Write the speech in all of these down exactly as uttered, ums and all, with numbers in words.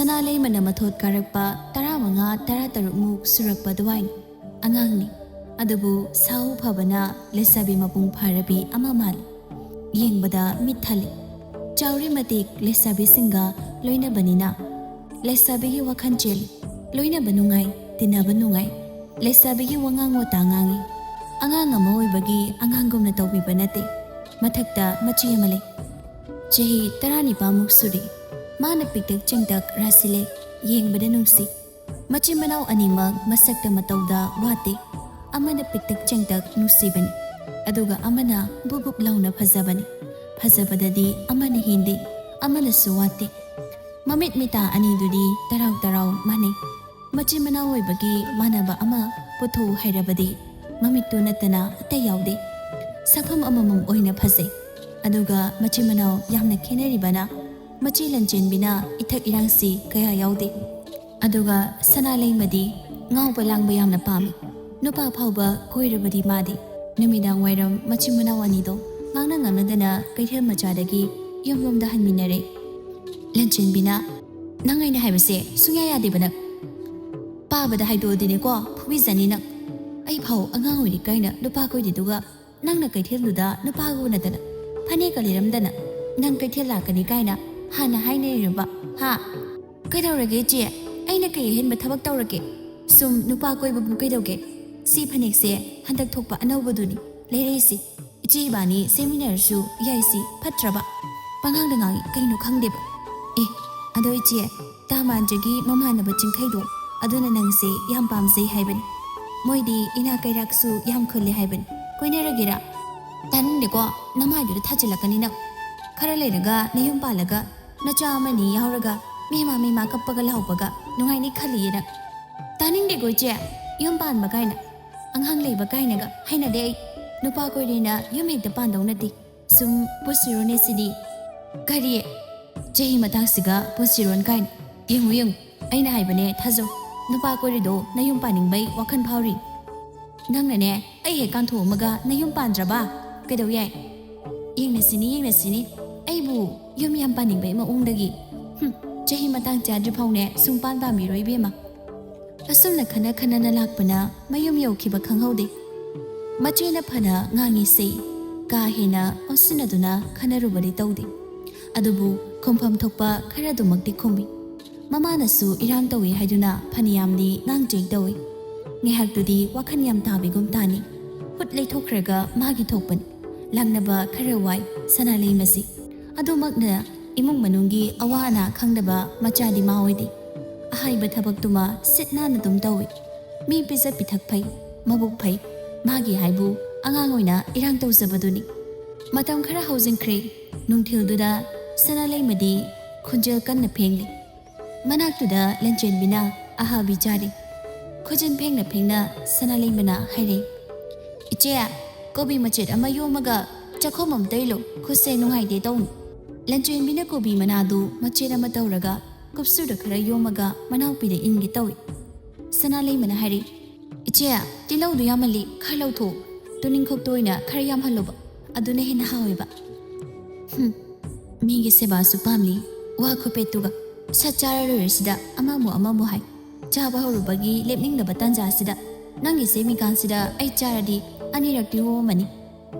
ꯁꯅꯥ ꯂꯩꯃꯅ ꯃꯊꯣꯠ ꯀꯥꯔꯛꯄ ꯇꯔꯥꯃꯉꯥ, ꯇꯔꯥꯇꯔꯨꯛ ꯃꯨꯛ ꯁꯨꯔꯛꯄ ꯑꯗꯨꯋꯥꯏꯅꯤ꯫ ꯑꯉꯥꯡꯅꯤ꯫ ꯑꯗꯨꯕꯨ ꯁꯥꯍꯧ ꯐꯕꯅ ꯂꯩꯁꯥꯕꯤ ꯃꯄꯨꯡ ꯐꯥꯔꯕꯤ ꯑꯃ ꯃꯥꯜꯂꯤ꯫ ꯌꯦꯡꯕꯗ ꯃꯤꯠ ꯊꯜꯂꯤ꯫ ꯆꯥꯎꯔꯤ ꯃꯇꯤꯛ ꯂꯩꯁꯥꯕꯤꯁꯤꯡꯒ ꯂꯣꯏꯅꯕꯅꯤꯅ ꯂꯩꯁꯥꯕꯤꯒꯤ ꯋꯥꯈꯜ ꯆꯦꯜꯂꯤ꯫ ꯂꯣꯏꯅꯕ ꯅꯨꯡꯉꯥꯏ, ꯇꯤꯟꯅꯕ ꯅꯨꯡꯉꯥꯏ꯫ ꯂꯩꯁꯥꯕꯤꯒꯤ ꯋꯥꯉꯥꯡ ꯋꯥꯇꯥ ꯉꯥꯡꯉꯤ꯫ ꯑꯉꯥꯡ ꯑꯃ ꯑꯣꯏꯕꯒꯤ ꯑꯉꯥꯡꯒꯨꯝꯅ ꯇꯧꯕꯤꯕ ꯅꯠꯇꯦ꯫ ꯃꯊꯛꯇ ꯃꯆꯦ ꯑꯃ ꯂꯩ꯫ ꯆꯍꯤ ꯇꯔꯥꯅꯤꯄꯥꯟꯃꯨꯛ ꯁꯨꯔꯦ꯫ ꯃꯥꯅ ꯄꯤꯛꯇꯛ ꯆꯦꯡꯇꯛ ꯔꯥꯁꯤ ꯂꯩ꯫ ꯌꯦꯡꯕꯗ ꯅꯨꯡꯁꯤ꯫ ꯃꯆꯤꯟ ꯃꯅꯥꯎ ꯑꯅꯤꯃꯛ ꯃꯁꯛꯇ ꯃꯇꯧꯗ ꯋꯥꯠꯇꯦ꯫ ꯑꯃꯅ ꯄꯤꯛꯇꯛ ꯆꯦꯡꯇꯛ ꯅꯨꯡꯁꯤꯕꯅꯤ, ꯑꯗꯨꯒ ꯑꯃꯅ ꯕꯨꯞ ꯕꯨꯞ ꯂꯥꯎꯅ ꯐꯖꯕꯅꯤ꯫ ꯐꯖꯕꯗꯗꯤ ꯑꯃꯅ ꯍꯦꯟꯗꯦ, ꯑꯃꯅꯁꯨ ꯋꯥꯠꯇꯦ꯫ ꯃꯃꯤꯠ ꯃꯤꯇꯥ ꯑꯅꯤꯗꯨꯗꯤ ꯇꯔꯥꯎ ꯇꯔꯥꯎ ꯃꯥꯟꯅꯩ꯫ ꯃꯆꯤꯟ ꯃꯅꯥꯎ ꯑꯣꯏꯕꯒꯤ ꯃꯥꯟꯅꯕ ꯑꯃ ꯄꯨꯊꯣꯛꯎ ꯍꯥꯏꯔꯕꯗꯤ ꯃꯃꯤꯠꯇꯨ ꯅꯠꯇꯅ ꯑꯇꯩ ꯌꯥꯎꯗꯦ꯫ ꯁꯛꯐꯝ ꯑꯃꯃꯝ ꯑꯣꯏꯅ ꯐꯖꯩ꯫ ꯑꯗꯨꯒ ꯃꯆꯤꯟ ꯃꯅꯥꯎ ꯌꯥꯝꯅ ꯈꯦꯠꯅꯔꯤꯕꯅ ꯃꯆꯦ ꯂꯟꯆꯦꯟꯕꯤꯅ ꯏꯊꯛ ꯏꯔꯥꯡꯁꯤ ꯀꯌꯥ ꯌꯥꯎꯗꯦ꯫ ꯑꯗꯨꯒ ꯁꯅꯥ ꯂꯩꯃꯗꯤ ꯉꯥꯎꯕ ꯂꯥꯡꯕ ꯌꯥꯝꯅ ꯄꯥꯝꯃꯤ꯫ ꯅꯨꯄꯥ ꯐꯥꯎꯕ ꯀꯣꯏꯔꯕꯗꯤ ꯃꯥꯗꯤ꯫ ꯅꯨꯃꯤꯗꯥꯡ ꯋꯥꯏꯔꯝ ꯃꯆꯤꯟ ꯃꯅꯥꯎ ꯑꯅꯤꯗꯣ ꯉꯥꯡꯅ ꯉꯥꯡꯅꯗꯅ ꯀꯩꯊꯦꯜ ꯃꯆꯥꯗꯒꯤ ꯌꯨꯝꯂꯣꯝꯗ ꯍꯟꯃꯤꯟꯅꯔꯦ꯫ ꯂꯟꯆꯦꯟꯕꯤꯅ, "ꯅꯪ ꯑꯩꯅ ꯍꯥꯏꯕꯁꯦ ꯁꯨꯡꯌꯥ ꯌꯥꯗꯦꯕ ꯅꯪ꯫ ꯄꯥꯕꯗ ꯍꯥꯏꯗꯣꯛꯑꯗꯤꯅꯦꯀꯣ ꯐꯨꯕꯤꯖꯅꯤ ꯅꯪ꯫ ꯑꯩ ꯐꯥꯎ ꯑꯉꯥꯡ ꯑꯣꯏꯔꯤ ꯀꯥꯏꯅ ꯅꯨꯄꯥ ꯀꯣꯏꯗꯦꯗꯨꯒ ꯅꯪꯅ ꯀꯩꯊꯦꯜꯗꯨꯗ ꯅꯨꯄꯥꯒ ꯎꯅꯗꯅ ꯐꯅꯦꯛꯀ ꯂꯩꯔꯝꯗꯅ ꯅꯪ ꯀꯩꯊꯦꯜ ꯂꯥꯛꯀꯅꯤ ꯀꯥꯏꯅ ꯍꯥꯟꯅ ꯍꯥꯏꯅꯔꯤꯔꯕ? ꯍꯥ? ꯀꯩꯗꯧꯔꯒꯦ ꯏꯆꯦ? ꯑꯩꯅ ꯀꯩ ꯑꯍꯦꯟꯕ ꯊꯕꯛ ꯇꯧꯔꯒꯦ? ꯁꯨꯝ ꯅꯨꯄꯥ ꯀꯣꯏꯕꯕꯨ ꯀꯩꯗꯧꯒꯦ? ꯁꯤ ꯐꯅꯦꯛꯁꯦ ꯍꯟꯗꯛ ꯊꯣꯛꯄ ꯑꯅꯧꯕꯗꯨꯅꯤ ꯂꯩꯔꯛꯏꯁꯦ꯫ ꯏꯆꯦ ꯏꯕꯥꯅꯤ ꯁꯦꯝꯃꯤꯟꯅꯔꯁꯨ ꯌꯥꯏꯁꯤ, ꯐꯠꯇ꯭ꯔꯕ?" ꯄꯉꯥꯡꯗ ꯉꯥꯡꯉꯤ, ꯀꯩꯅꯣ ꯈꯪꯗꯦꯕ꯫ "ꯑꯦ, ꯑꯗꯣ ꯏꯆꯦ, ꯇꯥ ꯃꯥꯟꯖꯒꯤ ꯃꯃꯥꯟꯅꯕ ꯆꯤꯡꯈꯩꯗꯣ, ꯑꯗꯨꯅ ꯅꯪꯁꯦ ꯌꯥꯝ ꯄꯥꯝꯖꯩ ꯍꯥꯏꯕꯅꯤ꯫ ꯃꯣꯏꯗꯤ ꯏꯅꯥ ꯀꯩꯔꯥꯛꯁꯨ ꯌꯥꯝ ꯈꯨꯜꯂꯦ ꯍꯥꯏꯕꯅꯤ꯫ ꯀꯣꯏꯅꯔꯒꯦꯔꯥ?" "ꯇꯥꯅꯤꯡꯗꯦꯀꯣ, ꯅꯃꯥꯏꯗꯨꯗ ꯊꯥꯖꯤꯜꯂꯛꯀꯅꯤ ꯅꯪ꯫ ꯈꯔ ꯂꯩꯔꯒ ꯅꯌꯨꯝ ꯄꯥꯜꯂꯒ ꯅꯆꯥ ꯑꯃꯅꯤ ꯌꯥꯎꯔꯒ ꯃꯦꯃꯥ ꯃꯦꯃꯥ ꯀꯞꯄꯒ ꯂꯥꯎꯕꯒ ꯅꯨꯡꯉꯥꯏꯅꯤ ꯈꯜꯂꯤꯌꯦ ꯅꯪ꯫ ꯇꯥꯅꯤꯡꯗꯦꯀꯣ ꯏꯆꯦ, ꯌꯨꯝ ꯄꯥꯟꯕ ꯀꯥꯏꯅ, ꯑꯉꯥꯡ ꯂꯩꯕ ꯀꯥꯏꯅꯒ ꯍꯩꯅꯗꯦ ꯑꯩ꯫ ꯅꯨꯄꯥ ꯀꯣꯏꯔꯦꯅ ꯌꯨꯝ ꯍꯦꯛꯇ ꯄꯥꯟꯗꯧ ꯅꯠꯇꯦ꯫ ꯁꯨꯝ ꯄꯨꯟꯁꯤꯔꯣꯅꯦ ꯁꯤꯗꯤ꯫ ꯀꯔꯤ? ꯆꯍꯤ ꯃꯇꯥꯡꯁꯤꯒ ꯄꯨꯟꯁꯤꯔꯣꯟ ꯀꯥꯏꯅ꯫ ꯌꯦꯡꯉꯨ, ꯌꯦꯡꯉꯨ, ꯑꯩꯅ ꯍꯥꯏꯕꯅꯦ ꯊꯥꯖꯧ꯫ ꯅꯨꯄꯥ ꯀꯣꯏꯔꯤꯗꯣ ꯅꯌꯨꯝ ꯄꯥꯅꯤꯡꯕꯩ ꯋꯥꯈꯜ ꯐꯥꯎꯔꯤ꯫ ꯅꯪꯅꯅꯦ ꯑꯩ ꯍꯦꯛ ꯀꯥꯟꯊꯣꯛꯑꯝꯃꯒ ꯅꯌꯨꯝ ꯄꯥꯟꯗ꯭ꯔꯕ? ꯀꯩꯗꯧ ꯌꯥꯏ? ꯌꯦꯡꯅꯁꯤꯅꯤ, ꯌꯦꯡꯅꯁꯤꯅꯤ꯫ ꯑꯩꯕꯨ ꯌꯨꯝ ꯌꯥꯝ ꯄꯥꯅꯤꯡꯕꯩ ꯃꯑꯣꯡꯗꯒꯤ꯫ ꯍꯨꯝ, ꯆꯍꯤ ꯃꯇꯥꯡ ꯆꯥꯗ꯭ꯔꯤ ꯐꯥꯎꯅꯦ ꯁꯨꯡꯄꯥꯟ ꯄꯥꯝꯕꯤꯔꯣꯏ ꯏꯕꯦꯝꯃ꯫ ꯑꯁꯨꯝꯅ ꯈꯟꯅ ꯈꯟꯅꯅ ꯂꯥꯛꯄꯅ ꯃꯌꯨꯝ ꯌꯧꯈꯤꯕ ꯈꯪꯍꯧꯗꯦ꯫ ꯃꯆꯦꯅ ꯐꯅ ꯉꯥꯡꯉꯤꯁꯦ ꯀꯥ ꯍꯦꯟꯅ ꯑꯣꯟꯁꯤꯟꯅꯗꯨꯅ ꯈꯟꯅꯔꯨꯕꯗꯤ ꯇꯧꯗꯦ꯫ ꯑꯗꯨꯕꯨ ꯈꯨꯝꯐꯝ ꯊꯣꯛꯄ ꯈꯔꯗꯨꯃꯛꯇꯤ ꯈꯨꯝꯃꯤ꯫ ꯃꯃꯥꯅꯁꯨ ꯏꯔꯥꯡ ꯇꯧꯏ ꯍꯥꯏꯗꯨꯅ ꯐꯅꯌꯥꯝꯗꯤ ꯉꯥꯡꯖꯩ ꯇꯧꯏ꯫ ꯉꯥꯏꯍꯥꯛꯇꯨꯗꯤ ꯋꯥꯈꯜ ꯌꯥꯝ ꯇꯥꯕꯤꯒꯨꯝ ꯇꯥꯅꯤ꯫ ꯍꯨꯠ ꯂꯩꯊꯣꯛꯈ꯭ꯔꯒ ꯃꯥꯒꯤ ꯊꯣꯛꯄꯅꯤ꯫ ꯂꯥꯡꯅꯕ ꯈꯔ ꯋꯥꯏ ꯁꯅꯥꯂꯩꯃꯁꯤ꯫ ꯑꯗꯨꯃꯛꯅ ꯏꯃꯨꯡ ꯃꯅꯨꯡꯒꯤ ꯑꯋꯥ ꯑꯅꯥ ꯈꯪꯗꯕ ꯃꯆꯥꯗꯤ ꯃꯥ ꯑꯣꯏꯗꯦ꯫ ꯑꯍꯩꯕ ꯊꯕꯛꯇꯨꯃ ꯁꯤꯠ ꯅꯥꯟꯅ ꯑꯗꯨꯝ ꯇꯧꯏ꯫ ꯃꯤ ꯄꯤꯖ ꯄꯤꯊꯛ ꯐꯩ, ꯃꯕꯨꯛ ꯐꯩ꯫ ꯃꯥꯒꯤ ꯍꯥꯏꯕꯨ ꯑꯉꯥꯡ ꯑꯣꯏꯅ ꯏꯔꯥꯡ ꯇꯧꯖꯕꯗꯨꯅꯤ꯫ ꯃꯇꯝ ꯈꯔ ꯍꯧꯖꯤꯟꯈ꯭ꯔꯦ꯫ ꯅꯨꯡꯊꯤꯜꯗꯨꯗ ꯁꯅꯥꯂꯩꯃꯗꯤ ꯈꯣꯟꯖꯦꯜ ꯀꯟꯅ ꯐꯦꯡꯂꯤ꯫ ꯃꯅꯥꯛꯇꯨꯗ ꯂꯟꯆꯦꯟꯕꯤꯅ ꯑꯍꯥꯕꯤ ꯆꯥꯔꯤ꯫ ꯈꯨꯖꯤꯟ ꯐꯦꯡꯅ ꯐꯦꯡꯅ ꯁꯅꯥꯂꯩꯃꯅ ꯍꯥꯏꯔꯦ, "ꯏꯆꯦ, ꯀꯣꯕꯤ ꯃꯆꯦꯠ ꯑꯃ ꯌꯣꯝꯃꯒ ꯆꯥꯛꯈꯣꯝ ꯑꯃ ꯇꯩꯂꯣ, ꯈꯨꯠꯁꯦ ꯅꯨꯡꯉꯥꯏꯇꯦ ꯇꯧꯅꯤ꯫" ꯂꯟꯆꯦꯟꯕꯤꯅ ꯀꯣꯕꯤ ꯃꯅꯥꯗꯨ ꯃꯆꯦꯠ ꯑꯃ ꯇꯧꯔꯒ ꯀꯨꯞꯁꯨꯗ ꯈꯔ ꯌꯣꯝꯃꯒ ꯃꯅꯥꯎꯄꯤꯗ ꯏꯟꯒꯦ ꯇꯧꯏ꯫ ꯁꯅꯥꯂꯩꯃꯅ ꯍꯥꯏꯔꯤ, "ꯏꯆꯦ, ꯇꯤꯜꯍꯧꯗꯨ ꯌꯥꯝꯃꯜꯂꯤ, ꯈꯔ ꯂꯧꯊꯣꯛꯎ꯫ ꯇꯨꯅꯤꯡꯈꯣꯛꯇ ꯑꯣꯏꯅ ꯈꯔ ꯌꯥꯝꯍꯜꯂꯨꯕ, ꯑꯗꯨꯅ ꯍꯦꯟꯅ ꯍꯥꯎꯋꯦꯕ꯫" ꯍꯨꯝ, ꯃꯤꯒꯤ ꯁꯦꯕꯥꯁꯨ ꯄꯥꯝꯂꯤ, ꯋꯥ ꯈꯨꯄꯦꯠꯇꯨꯒ꯫ ꯁꯠ ꯆꯥꯔ ꯂꯣꯏꯔꯁꯤꯗ ꯑꯃꯃꯨꯛ ꯑꯃꯃꯨꯛ ꯍꯥꯏ꯫ ꯆꯥꯕ ꯍꯧꯔꯨꯕꯒꯤ ꯂꯦꯞꯅꯤꯡꯗꯕ ꯇꯥꯟꯖꯥꯁꯤꯗ ꯅꯪꯒꯤ ꯁꯦꯝꯃꯤꯀꯥꯟꯁꯤꯗ ꯑꯩ ꯆꯥꯔꯗꯤ ꯑꯅꯤꯔꯛꯇꯤ ꯑꯣꯝꯃꯅꯤ꯫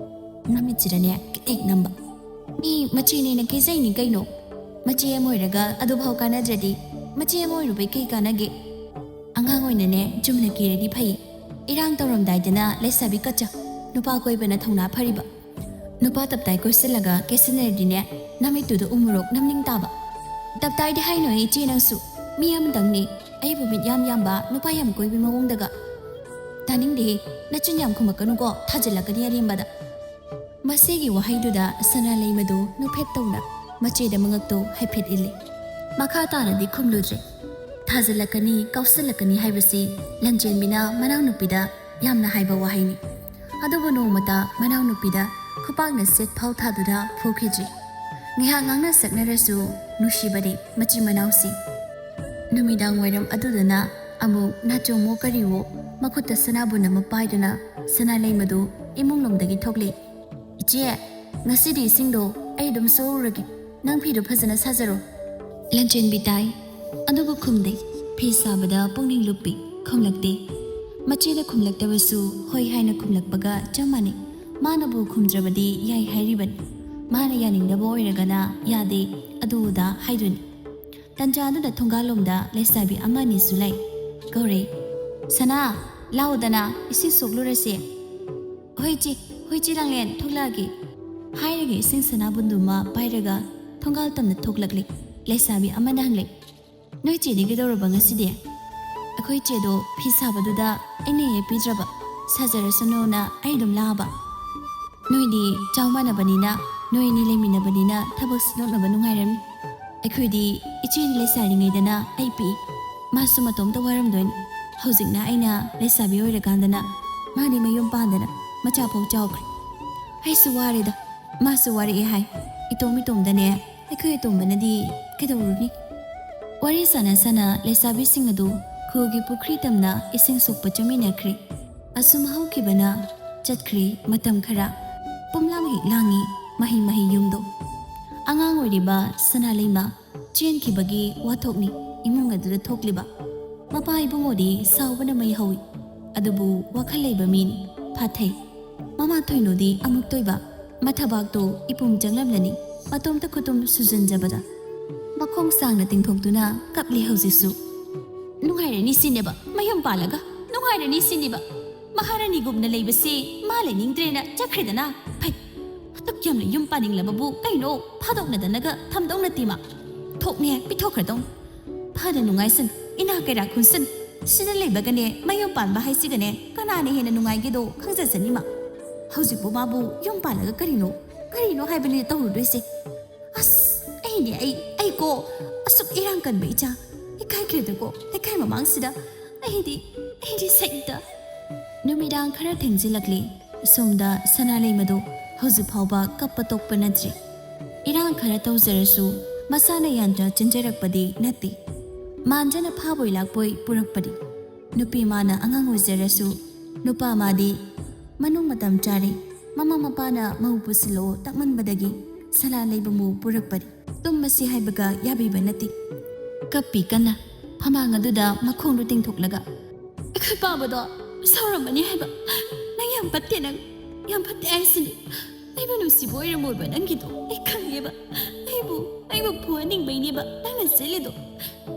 ꯅꯃꯤꯠꯁꯤꯗꯅꯦ ꯈꯤꯇꯦꯛ ꯅꯝꯕ꯫ ꯃꯤ ꯃꯆꯦꯅꯦꯅ ꯀꯦꯖꯩꯅꯤ ꯀꯩꯅꯣ꯫ ꯃꯆꯦ ꯑꯃ ꯑꯣꯏꯔꯒ ꯑꯗꯨꯐꯥꯎ ꯀꯥꯟꯅꯗ꯭ꯔꯗꯤ ꯃꯆꯦ ꯑꯃ ꯑꯣꯏꯔꯨꯕꯩ ꯀꯩ ꯀꯥꯟꯅꯒꯦ? ꯑꯉꯥꯡ ꯑꯣꯏꯅꯅꯦ ꯆꯨꯝꯅ ꯀꯦꯔꯗꯤ ꯐꯩ꯫ ꯏꯔꯥꯡ ꯇꯧꯔꯝꯗꯥꯏꯗꯅ ꯂꯩꯁꯥꯕꯤ ꯀꯠꯆ, ꯅꯨꯄꯥ ꯀꯣꯏꯕꯅ ꯊꯧꯅꯥ ꯐꯔꯤꯕ꯫ ꯅꯨꯄꯥ ꯇꯞꯇꯥꯏ ꯀꯣꯏꯁꯤꯜꯂꯒ ꯀꯦꯁꯤꯟꯅꯔꯗꯤꯅꯦ ꯅꯃꯤꯠꯇꯨꯗ ꯎꯃꯣꯔꯣꯛ ꯅꯝꯅꯤꯡ ꯇꯥꯕ꯫ ꯇꯞꯇꯥꯏꯗꯤ ꯍꯥꯏꯅꯣꯍꯦ ꯏꯆꯦ ꯅꯪꯁꯨ꯫ ꯃꯤ ꯑꯃꯇꯪꯅꯤ, ꯑꯩꯕꯨ ꯃꯤꯠ ꯌꯥꯝ ꯌꯥꯝꯕ ꯅꯨꯄꯥ ꯌꯥꯝ ꯀꯣꯏꯕꯤ ꯃꯑꯣꯡꯗꯒ꯫ ꯇꯥꯅꯤꯡꯗꯦꯍꯦ, ꯅꯆꯤꯟ ꯌꯥꯝ ꯈꯨꯝꯃꯛꯀꯅꯨꯀꯣ, ꯊꯥꯖꯤꯜꯂꯛꯀꯅꯤ ꯑꯔꯦꯝꯕꯗ꯫ ꯃꯁꯤꯒꯤ ꯋꯥꯍꯩꯗꯨꯗ ꯁꯅꯥꯂꯩꯃꯗꯨ ꯅꯣꯛꯐꯦꯠ ꯇꯧꯅ ꯃꯆꯦꯗ ꯃꯉꯛꯇꯨ ꯍꯥꯏꯐꯦꯠ ꯏꯜꯂꯤ꯫ ꯃꯈꯥ ꯇꯥꯅꯗꯤ ꯈꯨꯝꯂꯨꯗ꯭ꯔꯦ꯫ ꯊꯥꯖꯤꯜꯂꯛꯀꯅꯤ, ꯀꯥꯎꯁꯤꯜꯂꯛꯀꯅꯤ ꯍꯥꯏꯕꯁꯤ ꯂꯟꯆꯦꯟꯕꯤꯅ ꯃꯅꯥꯎꯅꯨꯄꯤꯗ ꯌꯥꯝꯅ ꯍꯥꯏꯕ ꯋꯥꯍꯩꯅꯤ꯫ ꯑꯗꯨꯕꯨ ꯅꯣꯡꯃꯇ ꯃꯅꯥꯎꯅꯨꯄꯤꯗ ꯈꯨꯄꯥꯛꯅ ꯁꯦꯠ ꯐꯥꯎ ꯊꯥꯗꯨꯅ ꯐꯨꯈꯤꯗ꯭ꯔꯤ꯫ ꯉꯥꯏꯍꯥꯛ ꯉꯥꯡꯅ ꯁꯛꯅꯔꯁꯨ ꯅꯨꯡꯁꯤꯕꯗꯤ ꯃꯆꯤꯟ ꯃꯅꯥꯎꯁꯤ꯫ ꯅꯨꯃꯤꯗꯥꯡ ꯋꯥꯏꯔꯝ ꯑꯗꯨꯗꯅ ꯑꯃꯨꯛ ꯅꯥꯆꯣꯡꯃꯣ ꯀꯔꯤꯋꯣ ꯃꯈꯨꯠꯇ ꯁꯅꯥꯕꯨꯟ ꯑꯃ ꯄꯥꯏꯗꯨꯅ ꯁꯅꯥꯂꯩꯃꯗꯨ ꯏꯃꯨꯡꯂꯣꯝꯗꯒꯤ ꯊꯣꯛꯂꯛꯏ꯫ "ꯏꯆꯦ, ꯉꯁꯤꯗꯤ ꯏꯁꯤꯡꯗꯣ ꯑꯩ ꯑꯗꯨꯝ ꯁꯣꯛꯎꯔꯒꯦ, ꯅꯪ ꯐꯤꯗꯣ ꯐꯖꯅ ꯁꯥꯖꯔꯣ꯫" ꯂꯟꯆꯦꯟꯕꯤ ꯇꯥꯏ, ꯑꯗꯨꯕꯨ ꯈꯨꯝꯗꯦ꯫ ꯐꯤ ꯁꯥꯕꯗ ꯄꯨꯛꯅꯤꯡ ꯂꯨꯞꯄꯤ, ꯈꯨꯝꯂꯛꯇꯦ꯫ ꯃꯆꯦꯅ ꯈꯨꯝꯂꯛꯇꯕꯁꯨ ꯍꯣꯏ ꯍꯥꯏꯅ ꯈꯨꯝꯂꯛꯄꯒ ꯆꯞ ꯃꯥꯟꯅꯩ꯫ ꯃꯥꯅꯕꯨ ꯈꯨꯝꯗ꯭ꯔꯕꯗꯤ ꯌꯥꯏ ꯍꯥꯏꯔꯤꯕꯅꯤ꯫ ꯃꯥꯅ ꯌꯥꯅꯤꯡꯗꯕ ꯑꯣꯏꯔꯒꯅ ꯌꯥꯗꯦ, ꯑꯗꯨ ꯑꯗꯥ ꯍꯥꯏꯗꯣꯏꯅꯤ꯫ ꯇꯟꯖꯥꯗꯨꯗ ꯊꯣꯡꯒꯥꯜꯂꯣꯝꯗ ꯂꯩꯁꯥꯕꯤ ꯑꯃ ꯑꯅꯤꯁꯨ ꯂꯩ꯫ ꯀꯧꯔꯦ, "ꯁꯅꯥ, ꯂꯥꯎꯗꯅ, ꯏꯁꯤꯡ ꯁꯣꯛꯂꯨꯔꯁꯦ꯫" "ꯍꯣꯏ ꯆꯦ, ꯍꯣꯏ ꯆꯦ ꯂꯥꯡꯂꯦꯟ, ꯊꯣꯛꯂꯛꯑꯒꯦ꯫" ꯍꯥꯏꯔꯒ ꯏꯁꯤꯡ ꯁꯅꯥꯕꯨꯟꯗꯨꯃ ꯄꯥꯏꯔꯒ ꯊꯣꯡꯒꯥꯜ ꯇꯝꯅ ꯊꯣꯛꯂꯛꯂꯦ ꯂꯩꯁꯥꯕꯤ ꯑꯃꯅ ꯍꯪꯂꯦ, "ꯅꯣꯏ ꯆꯦꯗꯤ ꯀꯩꯗꯧꯔꯕ ꯉꯁꯤꯗꯤ?" "ꯑꯩꯈꯣꯏ ꯆꯦꯗꯣ ꯐꯤ ꯁꯥꯕꯗꯨꯗ ꯑꯩꯅ ꯍꯦꯛ ꯄꯤꯗ꯭ꯔꯕ, ꯁꯥꯖꯔꯁꯅꯨꯅ ꯑꯩ ꯑꯗꯨꯝ ꯂꯥꯛꯑꯕ꯫" "ꯅꯣꯏꯗꯤ ꯆꯥꯎ ꯃꯥꯟꯅꯕꯅꯤꯅ, ꯅꯣꯏ ꯑꯅꯤ ꯂꯩꯃꯤꯟꯅꯕꯅꯤꯅ ꯊꯕꯛ ꯁꯤꯟꯗꯣꯛꯅꯕ ꯅꯨꯡꯉꯥꯏꯔꯝꯅꯤ꯫ ꯑꯩꯈꯣꯏꯗꯤ ꯏꯆꯦꯅ ꯂꯩꯁꯥꯔꯤꯉꯩꯗꯅ ꯑꯩ ꯄꯤꯛꯏ, ꯃꯥꯁꯨ ꯃꯇꯣꯝꯇ ꯋꯥꯔꯝꯗꯣꯏꯅꯤ꯫ ꯍꯧꯖꯤꯛꯅ ꯑꯩꯅ ꯂꯩꯁꯥꯕꯤ ꯑꯣꯏꯔꯀꯥꯟꯗꯅ ꯃꯥꯗꯤ ꯃꯌꯨꯝ ꯄꯥꯟꯗꯅ ꯃꯆꯥ ꯐꯥꯎ ꯆꯥꯎꯈ꯭ꯔꯦ꯫ ꯑꯩꯁꯨ ꯋꯥꯔꯦꯗ, ꯃꯥꯁꯨ ꯋꯥꯔꯛꯑꯦ ꯍꯥꯏ꯫ ꯏꯇꯣꯝ ꯏꯇꯣꯝꯗꯅꯦ ꯑꯩꯈꯣꯏ ꯑꯇꯣꯝꯕꯅꯗꯤ ꯀꯩꯗꯧꯔꯨꯅꯤ?" ꯋꯥꯔꯤ ꯁꯥꯟꯅ ꯁꯥꯟꯅ ꯂꯩꯁꯥꯕꯤꯁꯤꯡ ꯑꯗꯨ ꯈꯨꯜꯒꯤ ꯄꯨꯈ꯭ꯔꯤ ꯇꯝꯅ ꯏꯁꯤꯡ ꯁꯣꯛꯄ ꯆꯠꯃꯤꯟꯅꯈ꯭ꯔꯦ꯫ ꯑꯁꯨꯝ ꯍꯧꯈꯤꯕꯅ ꯆꯠꯈ꯭ꯔꯦ ꯃꯇꯝ ꯈꯔ꯫ ꯄꯨꯝꯂꯥꯡ ꯍꯦꯛ ꯂꯥꯡꯉꯤ ꯃꯍꯩ ꯃꯍꯩ ꯌꯨꯝꯗꯣ꯫ ꯑꯉꯥꯡ ꯑꯣꯏꯔꯤꯕ ꯁꯅꯥꯂꯩꯃ ꯆꯦꯟꯈꯤꯕꯒꯤ ꯋꯥꯊꯣꯛꯅꯤ ꯏꯃꯨꯡ ꯑꯗꯨꯗ ꯊꯣꯛꯂꯤꯕ꯫ ꯃꯄꯥ ꯏꯕꯨꯡꯉꯣꯗꯤ ꯁꯥꯎꯕꯅ ꯃꯩ ꯍꯧꯏ, ꯑꯗꯨꯕꯨ ꯋꯥꯈꯜ ꯂꯩꯕ ꯃꯤꯅꯤ, ꯐꯥꯊꯩ꯫ ꯃꯃꯥ ꯊꯣꯏꯅꯨꯗꯤ ꯑꯃꯨꯛꯇꯣꯏꯕ, ꯃꯊꯕꯥꯛꯇꯣ ꯏꯄꯨꯝ ꯆꯪꯂꯝꯂꯅꯤ꯫ ꯃꯇꯣꯝꯇ ꯈꯨꯇꯨꯝ ꯁꯨꯖꯟꯖꯕꯗ ꯃꯈꯣꯡ ꯁꯥꯡꯅ ꯇꯤꯡꯊꯣꯛꯇꯨꯅ ꯀꯞꯂꯤ ꯍꯧꯖꯤꯛꯁꯨ꯫ "ꯅꯨꯡꯉꯥꯏꯔꯅꯤ ꯁꯤꯅꯦꯕ, ꯃꯌꯨꯝ ꯄꯥꯜꯂꯒ ꯅꯨꯡꯉꯥꯏꯔꯅꯤ ꯁꯤꯅꯦꯕ꯫ ꯃꯍꯥꯔꯥꯅꯤꯒꯨꯝꯅ ꯂꯩꯕꯁꯤ ꯃꯥ ꯂꯩꯅꯤꯡꯗ꯭ꯔꯦꯅ ꯆꯠꯈ꯭ꯔꯦꯗꯅ꯫ ꯐꯩ, ꯑꯗꯨꯛ ꯌꯥꯝꯅ ꯌꯨꯝ ꯄꯥꯅꯤꯡꯂꯕꯕꯨ ꯀꯩꯅꯣ, ꯐꯥꯗꯣꯛꯅꯗꯅꯒ ꯊꯝꯗꯧ ꯅꯠꯇꯦ ꯃꯥ꯫ ꯊꯣꯛꯅꯦ ꯄꯤꯊꯣꯛꯈ꯭ꯔꯗꯧꯅꯤ꯫ ꯐꯅ ꯅꯨꯡꯉꯥꯏꯁꯅꯨ, ꯏꯅꯥ ꯀꯩꯔꯥꯛ ꯈꯨꯟꯁꯅꯨ, ꯁꯤꯗ ꯂꯩꯕꯒꯅꯦ ꯃꯌꯨꯝ ꯄꯥꯟꯕ ꯍꯥꯏꯁꯤꯒꯅꯦ ꯀꯅꯥꯅ ꯍꯦꯟꯅ ꯅꯨꯡꯉꯥꯏꯒꯦꯗꯣ ꯈꯪꯖꯁꯅꯤ ꯃꯥ꯫ ꯍꯧꯖꯤꯛꯄꯨ ꯃꯥꯕꯨ ꯌꯨꯝ ꯄꯥꯜꯂꯒ ꯀꯔꯤꯅꯣ, ꯀꯔꯤꯅꯣ ꯍꯥꯏꯕꯅꯤꯅ ꯇꯧꯔꯨꯗꯣꯏꯁꯦ꯫ ꯑꯁ, ꯑꯩꯅꯦ, ꯑꯩ, ꯑꯩꯀꯣ, ꯑꯁꯨꯛ ꯏꯔꯥꯡ ꯀꯟꯕ ꯏꯆꯥ, ꯏꯀꯥꯏꯈ꯭ꯔꯦꯗꯀꯣ, ꯂꯩꯀꯥꯏ ꯃꯃꯥꯡꯁꯤꯗ꯫ ꯑꯩꯗꯤ, ꯑꯩꯗꯤ ꯁꯩꯇ꯫" ꯅꯨꯃꯤꯗꯥꯡ ꯈꯔ ꯊꯦꯡꯖꯤꯜꯂꯛꯂꯦ꯫ ꯁꯣꯝꯗ ꯁꯅꯥꯂꯩꯃꯗꯣ ꯍꯧꯖꯤꯛ ꯐꯥꯎꯕ ꯀꯞꯄ ꯇꯣꯛꯄ ꯅꯠꯇ꯭ꯔꯤ꯫ ꯏꯔꯥꯡ ꯈꯔ ꯇꯧꯖꯔꯁꯨ ꯃꯁꯥꯅ ꯌꯥꯟꯗ꯭ꯔ ꯆꯦꯟꯖꯔꯛꯄꯗꯤ ꯅꯠꯇꯦ꯫ ꯃꯥꯟꯖꯅ ꯐꯥꯕꯣꯏ ꯂꯥꯛꯄꯣꯏ ꯄꯨꯔꯛꯄꯅꯤ꯫ ꯅꯨꯄꯤ ꯃꯥꯅ ꯑꯉꯥꯡ ꯑꯣꯏꯖꯔꯁꯨ ꯅꯨꯄꯥ ꯃꯥꯗꯤ ꯃꯅꯨꯡ ꯃꯇꯝ ꯆꯥꯔꯦ꯫ ꯃꯃꯥ ꯃꯄꯥꯅ ꯃꯧ ꯄꯨꯁꯤꯜꯂꯛꯑꯣ ꯇꯛꯃꯟꯕꯗꯒꯤ ꯁꯅꯥꯂꯩꯃꯕꯨ ꯄꯨꯔꯛꯄꯅꯤ꯫ ꯇꯨꯝꯃꯁꯤ ꯍꯥꯏꯕꯒ ꯌꯥꯕꯤꯕ ꯅꯠꯇꯦ꯫ ꯀꯞꯄꯤ ꯀꯟꯅ, ꯐꯃꯥꯡ ꯑꯗꯨꯗ ꯃꯈꯣꯡꯗꯨ ꯇꯤꯡꯊꯣꯛꯂꯒ꯫ ꯑꯩꯈꯣꯏ ꯄꯥꯕꯗꯣ ꯁꯥꯎꯔꯝꯃꯅꯤ ꯍꯥꯏꯕ꯫ ꯅꯪ ꯌꯥꯝ ꯐꯠꯇꯦ ꯅꯪ꯫ ꯌꯥꯝ ꯐꯠꯇꯦ ꯍꯥꯏꯁꯤꯅꯤ꯫ ꯑꯩꯕꯨ ꯅꯨꯡꯁꯤꯕ ꯑꯣꯏꯔꯝꯃꯣꯏꯕ ꯅꯪꯒꯤꯗꯣ꯫ ꯑꯩ ꯈꯪꯉꯦꯕ꯫ ꯑꯩꯕꯨ, ꯑꯩꯕꯨ ꯐꯨꯍꯟꯅꯤꯡꯕꯩꯅꯦꯕ ꯅꯪꯅ ꯆꯦꯜꯂꯤꯗꯣ꯫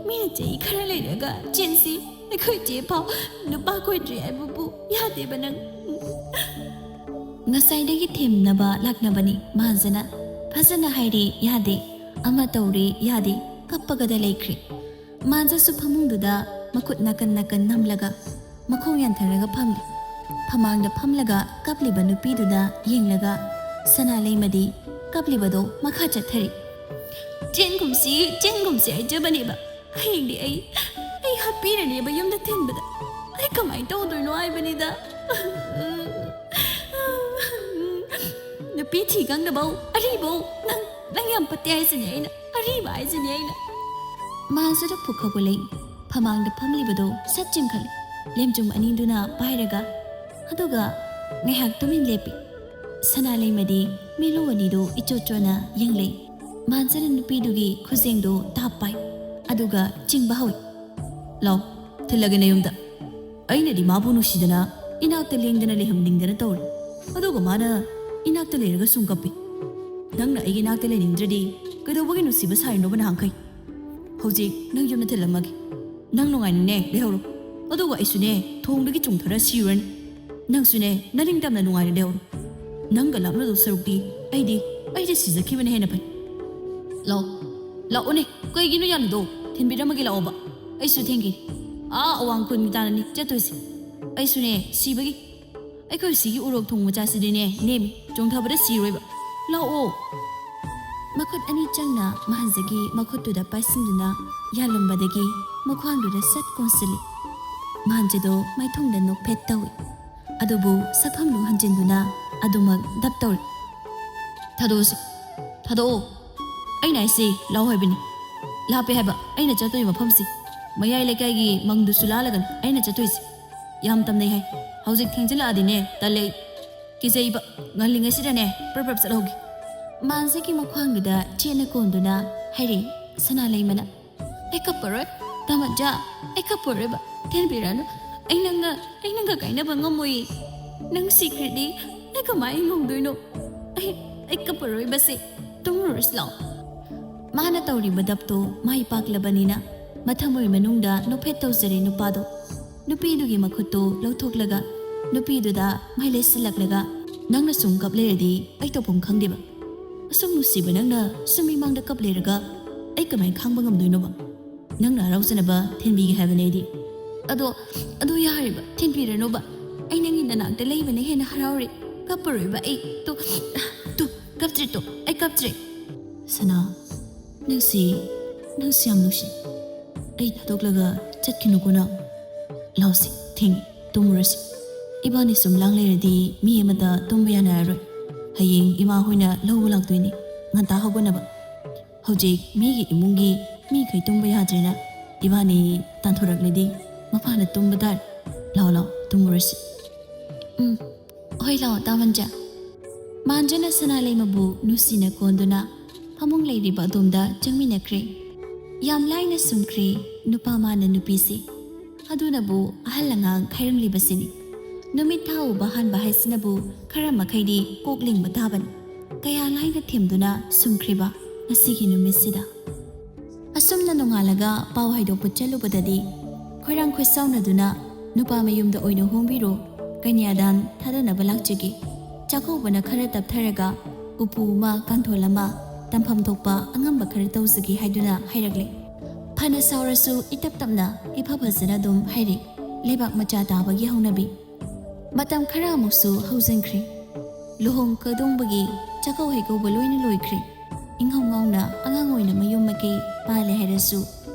ꯃꯤꯅ ꯆꯍꯤ ꯈꯔ ꯂꯩꯔꯒ ꯆꯦꯟꯁꯤ꯫ ꯑꯩꯈꯣꯏ ꯆꯦ ꯐꯥꯎ ꯅꯨꯄꯥ ꯀꯣꯏꯗ꯭ꯔꯤ ꯍꯥꯏꯕꯕꯨ ꯌꯥꯗꯦꯕ ꯅꯪ꯫ ꯉꯁꯥꯏꯗꯒꯤ ꯊꯦꯝꯅꯕ ꯂꯥꯛꯅꯕꯅꯤ ꯃꯍꯥꯖꯅ꯫ ꯐꯖꯅ ꯍꯥꯏꯔꯦ ꯌꯥꯗꯦ꯫ ꯑꯃ ꯇꯧꯔꯦ ꯌꯥꯗꯦ꯫ ꯀꯞꯄꯒꯗ ꯂꯩꯈ꯭ꯔꯦ꯫ ꯃꯥꯖꯁꯨ ꯐꯃꯨꯡꯗꯨꯗ ꯃꯈꯨꯠ ꯅꯥꯀꯟ ꯅꯥꯀꯟ ꯅꯝꯂꯒ ꯃꯈꯣꯡ ꯌꯥꯟꯊꯔꯒ ꯐꯝꯂꯤ꯫ ꯐꯃꯥꯡꯗ ꯐꯝꯂꯒ ꯀꯞꯂꯤꯕ ꯅꯨꯄꯤꯗꯨꯗ ꯌꯦꯡꯂꯒ ꯁꯅꯥꯂꯩꯃꯗꯤ ꯀꯞꯂꯤꯕꯗꯣ ꯃꯈꯥ ꯆꯠꯊꯔꯤ꯫ "ꯆꯦꯟꯒꯨꯝꯁꯤ, ꯆꯦꯟꯒꯨꯝꯁꯤ ꯍꯥꯏꯖꯕꯅꯦꯕ꯫ ꯍꯌꯦꯡꯗꯤ ꯑꯩ, ꯑꯩ ꯍꯥꯠꯄꯤꯔꯅꯦꯕ ꯌꯨꯝꯗ ꯊꯤꯟꯕꯗ꯫ ꯑꯩ ꯀꯃꯥꯏꯅ ꯇꯧꯗꯣꯏꯅꯣ ꯍꯥꯏꯕꯅꯤꯗ꯫ ꯅꯨꯄꯤ ꯊꯤ ꯈꯪꯗꯕꯧ, ꯑꯔꯤꯕꯧ, ꯅꯪ, ꯅꯪ ꯌꯥꯝ ꯐꯠꯇꯦ ꯍꯥꯏꯁꯤꯅꯦ ꯑꯩꯅ, ꯑꯔꯤꯕ ꯍꯥꯏꯁꯤꯅꯦ ꯑꯩꯅ꯫" ꯃꯥꯖꯗ ꯄꯨꯈꯠꯂꯛꯏ꯫ ꯐꯃꯥꯡꯗ ꯐꯝꯂꯤꯕꯗꯣ ꯁꯠ ꯆꯤꯡꯈꯠꯂꯤ꯫ ꯂꯦꯝꯖꯨꯝ ꯑꯅꯤꯗꯨꯅ ꯄꯥꯏꯔꯒ, ꯑꯗꯨꯒ ꯉꯥꯏꯍꯥꯛ ꯇꯨꯃꯤꯟ ꯂꯦꯞꯄꯤ꯫ ꯁꯅꯥꯂꯩꯃꯗꯤ ꯃꯤꯠꯂꯨ ꯑꯅꯤꯗꯨ ꯏꯆꯣꯠ ꯆꯣꯠꯅ ꯌꯦꯡꯂꯛꯏ꯫ ꯃꯥꯟꯖꯅ ꯅꯨꯄꯤꯗꯨꯒꯤ ꯈꯨꯖꯦꯡꯗꯨ ꯇꯥꯞ ꯄꯥꯏ, ꯑꯗꯨꯒ ꯆꯤꯡꯕ ꯍꯧꯏ꯫ "ꯂꯥꯎ, ꯊꯤꯜꯂꯒꯦ ꯅꯌꯨꯝꯗ꯫ ꯑꯩꯅꯗꯤ ꯃꯥꯕꯨ ꯅꯨꯡꯁꯤꯗꯅ ꯏꯅꯥꯛꯇ ꯂꯦꯡꯗꯅ ꯂꯩꯍꯟꯅꯤꯡꯗꯅ ꯇꯧꯔꯤ, ꯑꯗꯨꯒ ꯃꯥꯅ ꯏꯅꯥꯛꯇ ꯂꯩꯔꯒ ꯁꯨꯝ ꯀꯞꯄꯤ꯫ ꯅꯪꯅ ꯑꯩꯒꯤ ꯏꯅꯥꯛꯇ ꯂꯩꯅꯤꯡꯗ꯭ꯔꯗꯤ ꯀꯩꯗꯧꯕꯒꯤ ꯅꯨꯡꯁꯤꯕ ꯁꯥꯔꯤꯅꯣꯕ ꯅꯍꯥꯟꯈꯩ? ꯍꯧꯖꯤꯛ ꯅꯪ ꯌꯨꯝꯗ ꯊꯤꯜꯂꯝꯃꯒꯦ꯫ ꯅꯪ ꯅꯨꯡꯉꯥꯏꯅꯅꯦ ꯂꯩꯍꯧꯔꯣ, ꯑꯗꯨꯒ ꯑꯩꯁꯨꯅꯦ ꯊꯣꯡꯗꯒꯤ ꯆꯣꯡꯊꯔ ꯁꯤꯔꯨꯔꯅꯤ꯫ ꯅꯪꯁꯨꯅꯦ ꯅꯅꯤꯡꯇꯝꯅ ꯅꯨꯡꯉꯥꯏꯅ ꯂꯩꯍꯧꯔꯣ꯫ ꯅꯪꯒ ꯂꯥꯞꯅꯗꯧ ꯁꯔꯨꯛꯇꯤ ꯑꯩꯗꯤ, ꯑꯩꯗꯤ ꯁꯤꯖꯈꯤꯕꯅ ꯍꯦꯟꯅ ꯐꯩ꯫ ꯂꯥꯛꯑꯣ, ꯂꯥꯛꯑꯣꯅꯦ, ꯀꯩꯒꯤꯅꯣ ꯌꯥꯜꯂꯤꯗꯣ? ꯊꯤꯟꯕꯤꯔꯝꯃꯒꯦ ꯂꯥꯛꯑꯣꯕ꯫ ꯑꯩꯁꯨ ꯊꯦꯡꯈꯤ꯫ ꯑꯥ ꯑꯋꯥꯡ ꯈꯨꯟꯒꯤ ꯇꯥꯟꯅꯅꯤ ꯆꯠꯇꯣꯏꯁꯦ꯫ ꯑꯩꯁꯨꯅꯦ ꯁꯤꯕꯒꯤ꯫ ꯑꯩꯈꯣꯏ ꯁꯤꯒꯤ ꯎꯔꯣꯛ ꯊꯣꯡ ꯃꯆꯥꯁꯤꯗꯤꯅꯦ ꯅꯦꯝꯃꯤ, ꯆꯣꯡꯊꯕꯗ ꯁꯤꯔꯣꯏꯕ꯫ ꯂꯥꯛꯑꯣ꯫" ꯃꯈꯨꯠ ꯑꯅꯤ ꯆꯪꯅ ꯃꯍꯟꯖꯒꯤ ꯃꯈꯨꯠꯇꯨꯗ ꯄꯥꯏꯁꯤꯟꯗꯨꯅ ꯌꯥꯜꯂꯝꯕꯗꯒꯤ ꯃꯈ꯭ꯋꯥꯡꯗꯨꯗ ꯁꯠ ꯀꯣꯟꯁꯤꯜꯂꯤ꯫ ꯃꯍꯟꯖꯗꯣ ꯃꯥꯏꯊꯣꯡꯗ ꯅꯣꯛꯐꯦꯠ ꯇꯧꯏ꯫ ꯑꯗꯨꯕꯨ ꯁꯛꯐꯝꯗꯨ ꯍꯟꯖꯤꯟꯗꯨꯅ ꯑꯗꯨꯃꯛ ꯗꯞ ꯇꯧꯔꯤ꯫ "ꯊꯥꯗꯣꯛꯑꯁꯤ, ꯊꯥꯗꯣꯛꯑꯣ꯫ ꯑꯩꯅ ꯍꯥꯏꯁꯤ ꯂꯥꯛꯑꯣ ꯍꯥꯏꯕꯅꯤ꯫ ꯂꯥꯞꯄꯦ ꯍꯥꯏꯕ ꯑꯩꯅ ꯆꯠꯇꯣꯏ ꯃꯐꯝꯁꯤ꯫ ꯃꯌꯥꯏ ꯂꯩꯀꯥꯏꯒꯤ ꯃꯪꯗꯨꯁꯨ ꯂꯥꯜꯂꯒꯅꯤ ꯑꯩꯅ ꯆꯠꯇꯣꯏꯁꯤ꯫ ꯌꯥꯝ ꯇꯝꯅꯩ ꯍꯥꯏ꯫ ꯍꯧꯖꯤꯛ ꯊꯦꯡꯖꯤꯜꯂꯛꯑꯗꯤꯅꯦ ꯇꯜꯂꯦ ꯑꯩ꯫ ꯀꯤꯖꯩꯕ꯫ ꯉꯜꯂꯤꯉꯩꯁꯤꯗꯅꯦ ꯄ꯭ꯔꯞ ꯄ꯭ꯔꯞ ꯆꯠꯍꯧꯒꯦ꯫" ꯃꯥꯟꯖꯒꯤ ꯃꯈ꯭ꯋꯥꯡꯗꯨꯗ ꯆꯦꯠꯅ ꯀꯣꯟꯗꯨꯅ ꯍꯥꯏꯔꯛꯏ ꯁꯅꯥꯂꯩꯃꯅ꯫ "ꯑꯩ ꯀꯞꯄꯔꯣꯏ, ꯇꯥꯃꯟꯖꯥ, ꯑꯩ ꯀꯞꯄꯔꯣꯏꯕ, ꯊꯦꯝꯕꯤꯔꯅꯨ꯫ ꯑꯩ ꯅꯪꯒ, ꯑꯩ ꯅꯪꯒ ꯀꯥꯏꯅꯕ ꯉꯝꯃꯣꯏꯌꯦ꯫ ꯅꯪ ꯁꯤꯈ꯭ꯔꯗꯤ ꯑꯩ ꯀꯃꯥꯏꯅ ꯍꯤꯡꯍꯧꯗꯣꯏꯅꯣ? ꯑꯩ, ꯑꯩ ꯀꯞꯄꯔꯣꯏꯕꯁꯦ, ꯇꯨꯝꯃꯨꯔꯁꯤ ꯂꯥꯛꯑꯣ꯫" ꯃꯥꯅ ꯇꯧꯔꯤꯕ ꯗꯞꯇꯣ ꯃꯥꯏ ꯄꯥꯛꯂꯕꯅꯤꯅ ꯃꯊꯃꯣꯏ ꯃꯅꯨꯡꯗ ꯅꯣꯛꯐꯦꯠ ꯇꯧꯖꯔꯦ ꯅꯨꯄꯥꯗꯣ꯫ ꯅꯨꯄꯤꯗꯨꯒꯤ ꯃꯈꯨꯠꯇꯨ ꯂꯧꯊꯣꯛꯂꯒ ꯅꯨꯄꯤꯗꯨꯗ ꯃꯥꯏ ꯂꯩꯁꯤꯜꯂꯛꯂꯒ, "ꯅꯪꯅ ꯁꯨꯝ ꯀꯞ ꯂꯩꯔꯗꯤ ꯑꯩ ꯇꯧꯐꯝ ꯈꯪꯗꯦꯕ꯫ ꯑꯁꯨꯝ ꯅꯨꯡꯁꯤꯕ ꯅꯪꯅ ꯁꯨꯝ ꯏꯃꯥꯡꯗ ꯀꯞ ꯂꯩꯔꯒ ꯑꯩ ꯀꯃꯥꯏꯅ ꯈꯥꯡꯕ ꯉꯝꯗꯣꯏꯅꯣꯕ? ꯅꯪꯅ ꯍꯔꯥꯎꯖꯅꯕ ꯊꯤꯟꯕꯤꯒꯦ ꯍꯥꯏꯕꯅꯦ ꯑꯩꯗꯤ꯫" "ꯑꯗꯣ, ꯑꯗꯣ ꯌꯥꯔꯦꯕ, ꯊꯤꯟꯕꯤꯔꯅꯣꯕ꯫ ꯑꯩ ꯅꯪꯒꯤ ꯅꯅꯥꯛꯇ ꯂꯩꯕꯅ ꯍꯦꯟꯅ ꯍꯔꯥꯎꯔꯦ꯫ ꯀꯞꯄꯔꯣꯏꯕ ꯑꯩ꯫ ꯇꯣ, ꯇꯣ, ꯀꯞꯇ꯭ꯔꯦ ꯇꯣ, ꯑꯩ ꯀꯞꯇ꯭ꯔꯦ꯫" "ꯁꯅꯥ, ꯅꯪꯁꯤ, ꯅꯪꯁꯤ ꯌꯥꯝ ꯅꯨꯡꯁꯤ꯫ ꯑꯩ ꯊꯥꯗꯣꯛꯂꯒ ꯆꯠꯈꯤꯅꯨꯀꯣ ꯅꯪ꯫ ꯂꯥꯎꯁꯤ, ꯊꯦꯡꯉꯦ, ꯇꯨꯝꯃꯨꯔꯁꯤ꯫ ꯏꯕꯥꯅꯤ ꯁꯨꯝ ꯂꯥꯡ ꯂꯩꯔꯗꯤ ꯃꯤ ꯑꯃꯇ ꯇꯨꯝꯕ ꯌꯥꯅꯔꯔꯣꯏ꯫ ꯍꯌꯦꯡ ꯏꯃꯥ ꯍꯣꯏꯅ ꯂꯧꯕ ꯂꯥꯛꯇꯣꯏꯅꯤ, ꯉꯟꯇꯥ ꯍꯧꯒꯠꯅꯕ꯫ ꯍꯧꯖꯤꯛ ꯃꯤꯒꯤ ꯏꯃꯨꯡꯒꯤ ꯃꯤꯈꯩ ꯇꯨꯝꯕ ꯌꯥꯗ꯭ꯔꯦꯅ ꯏꯕꯥꯅꯤ ꯇꯥꯟꯊꯣꯔꯛꯂꯗꯤ ꯃꯄꯥꯟꯗ ꯇꯨꯝꯕ ꯇꯥꯔꯦ꯫ ꯂꯥꯎ, ꯂꯥꯎ, ꯇꯨꯝꯃꯨꯔꯁꯤ꯫" "ꯎꯝ, ꯍꯣꯏ, ꯂꯥꯛꯑꯣ, ꯇꯥꯃꯟꯖꯥ꯫" ꯃꯥꯟꯖꯅ ꯁꯅꯥꯂꯩꯃꯕꯨ ꯅꯨꯡꯁꯤꯅ ꯀꯣꯟꯗꯨꯅ ꯐꯃꯨꯡ ꯂꯩꯔꯤꯕ ꯑꯗꯣꯝꯗ ꯆꯪꯃꯤꯟꯅꯈ꯭ꯔꯦ꯫ ꯌꯥꯝ ꯂꯥꯏꯅ ꯁꯨꯝꯈ꯭ꯔꯦ ꯅꯨꯄꯥ ꯃꯥꯅ ꯅꯨꯄꯤꯁꯦ꯫ ꯑꯗꯨꯅꯕꯨ ꯑꯍꯜ ꯑꯉꯥꯡ ꯈꯥꯏꯔꯝꯂꯤꯕꯁꯤꯅꯤ꯫ ꯅꯨꯃꯤꯠ ꯊꯥ ꯎꯕ ꯍꯥꯟꯕ ꯍꯥꯏꯁꯤꯅꯕꯨ ꯈꯔ ꯃꯈꯩꯗꯤ ꯀꯣꯛ ꯂꯤꯡꯕ ꯇꯥꯕꯅꯤ꯫ ꯀꯌꯥ ꯂꯥꯏꯅ ꯊꯦꯝꯗꯨꯅ ꯁꯨꯝꯈ꯭ꯔꯤꯕ ꯉꯁꯤꯒꯤ ꯅꯨꯃꯤꯠꯁꯤꯗ꯫ ꯑꯁꯨꯝꯅ ꯅꯣꯡꯉꯥꯜꯂꯒ ꯄꯥꯎ ꯍꯥꯏꯗꯣꯛꯄ ꯆꯠꯂꯨꯕꯗꯗꯤ ꯈꯣꯏꯔꯥꯡ ꯈꯣꯏꯁꯥꯎꯅꯗꯨꯅ, "ꯅꯨꯄꯥ ꯃꯌꯨꯝꯗ ꯑꯣꯏꯅ ꯍꯣꯡꯕꯤꯔꯣ, ꯀꯟꯌꯥꯗꯥꯟ ꯊꯥꯗꯅꯕ ꯂꯥꯛꯆꯒꯦ꯫ ꯆꯥꯛꯀꯧꯕꯅ ꯈꯔ ꯇꯞꯊꯔꯒ ꯎꯄꯨ ꯑꯃ, ꯀꯥꯡꯊꯣꯜ ꯑꯃ, ꯇꯝꯐꯝ ꯊꯣꯛꯄ ꯑꯉꯝꯕ ꯈꯔ ꯇꯧꯖꯒꯦ" ꯍꯥꯏꯗꯨꯅ ꯍꯥꯏꯔꯛꯂꯦ꯫ ꯐꯅ ꯁꯥꯎꯔꯁꯨ ꯏꯇꯞ ꯇꯞꯅ ꯏꯐ ꯐꯖꯅ ꯑꯗꯨꯝ ꯍꯥꯏꯔꯛꯏ, ꯂꯩꯕꯥꯛ ꯃꯆꯥ ꯇꯥꯕꯒꯤ ꯍꯧꯅꯕꯤ꯫ ꯃꯇꯝ ꯈꯔ ꯑꯃꯨꯛꯁꯨ ꯍꯧꯖꯤꯟꯈ꯭ꯔꯦ꯫ ꯂꯨꯍꯣꯡ ꯀꯩꯗꯣꯡꯕꯒꯤ ꯆꯥꯛꯀꯧ ꯍꯩꯀꯧꯕ ꯂꯣꯏꯅ ꯂꯣꯏꯈ꯭ꯔꯦ꯫ ꯏꯪꯉꯧ ꯉꯧꯅ ꯑꯉꯥꯡ ꯑꯣꯏꯅ ꯃꯌꯨꯝ ꯃꯀꯩ ꯄꯥꯜꯂꯦ ꯍꯥꯏꯔꯁꯨ,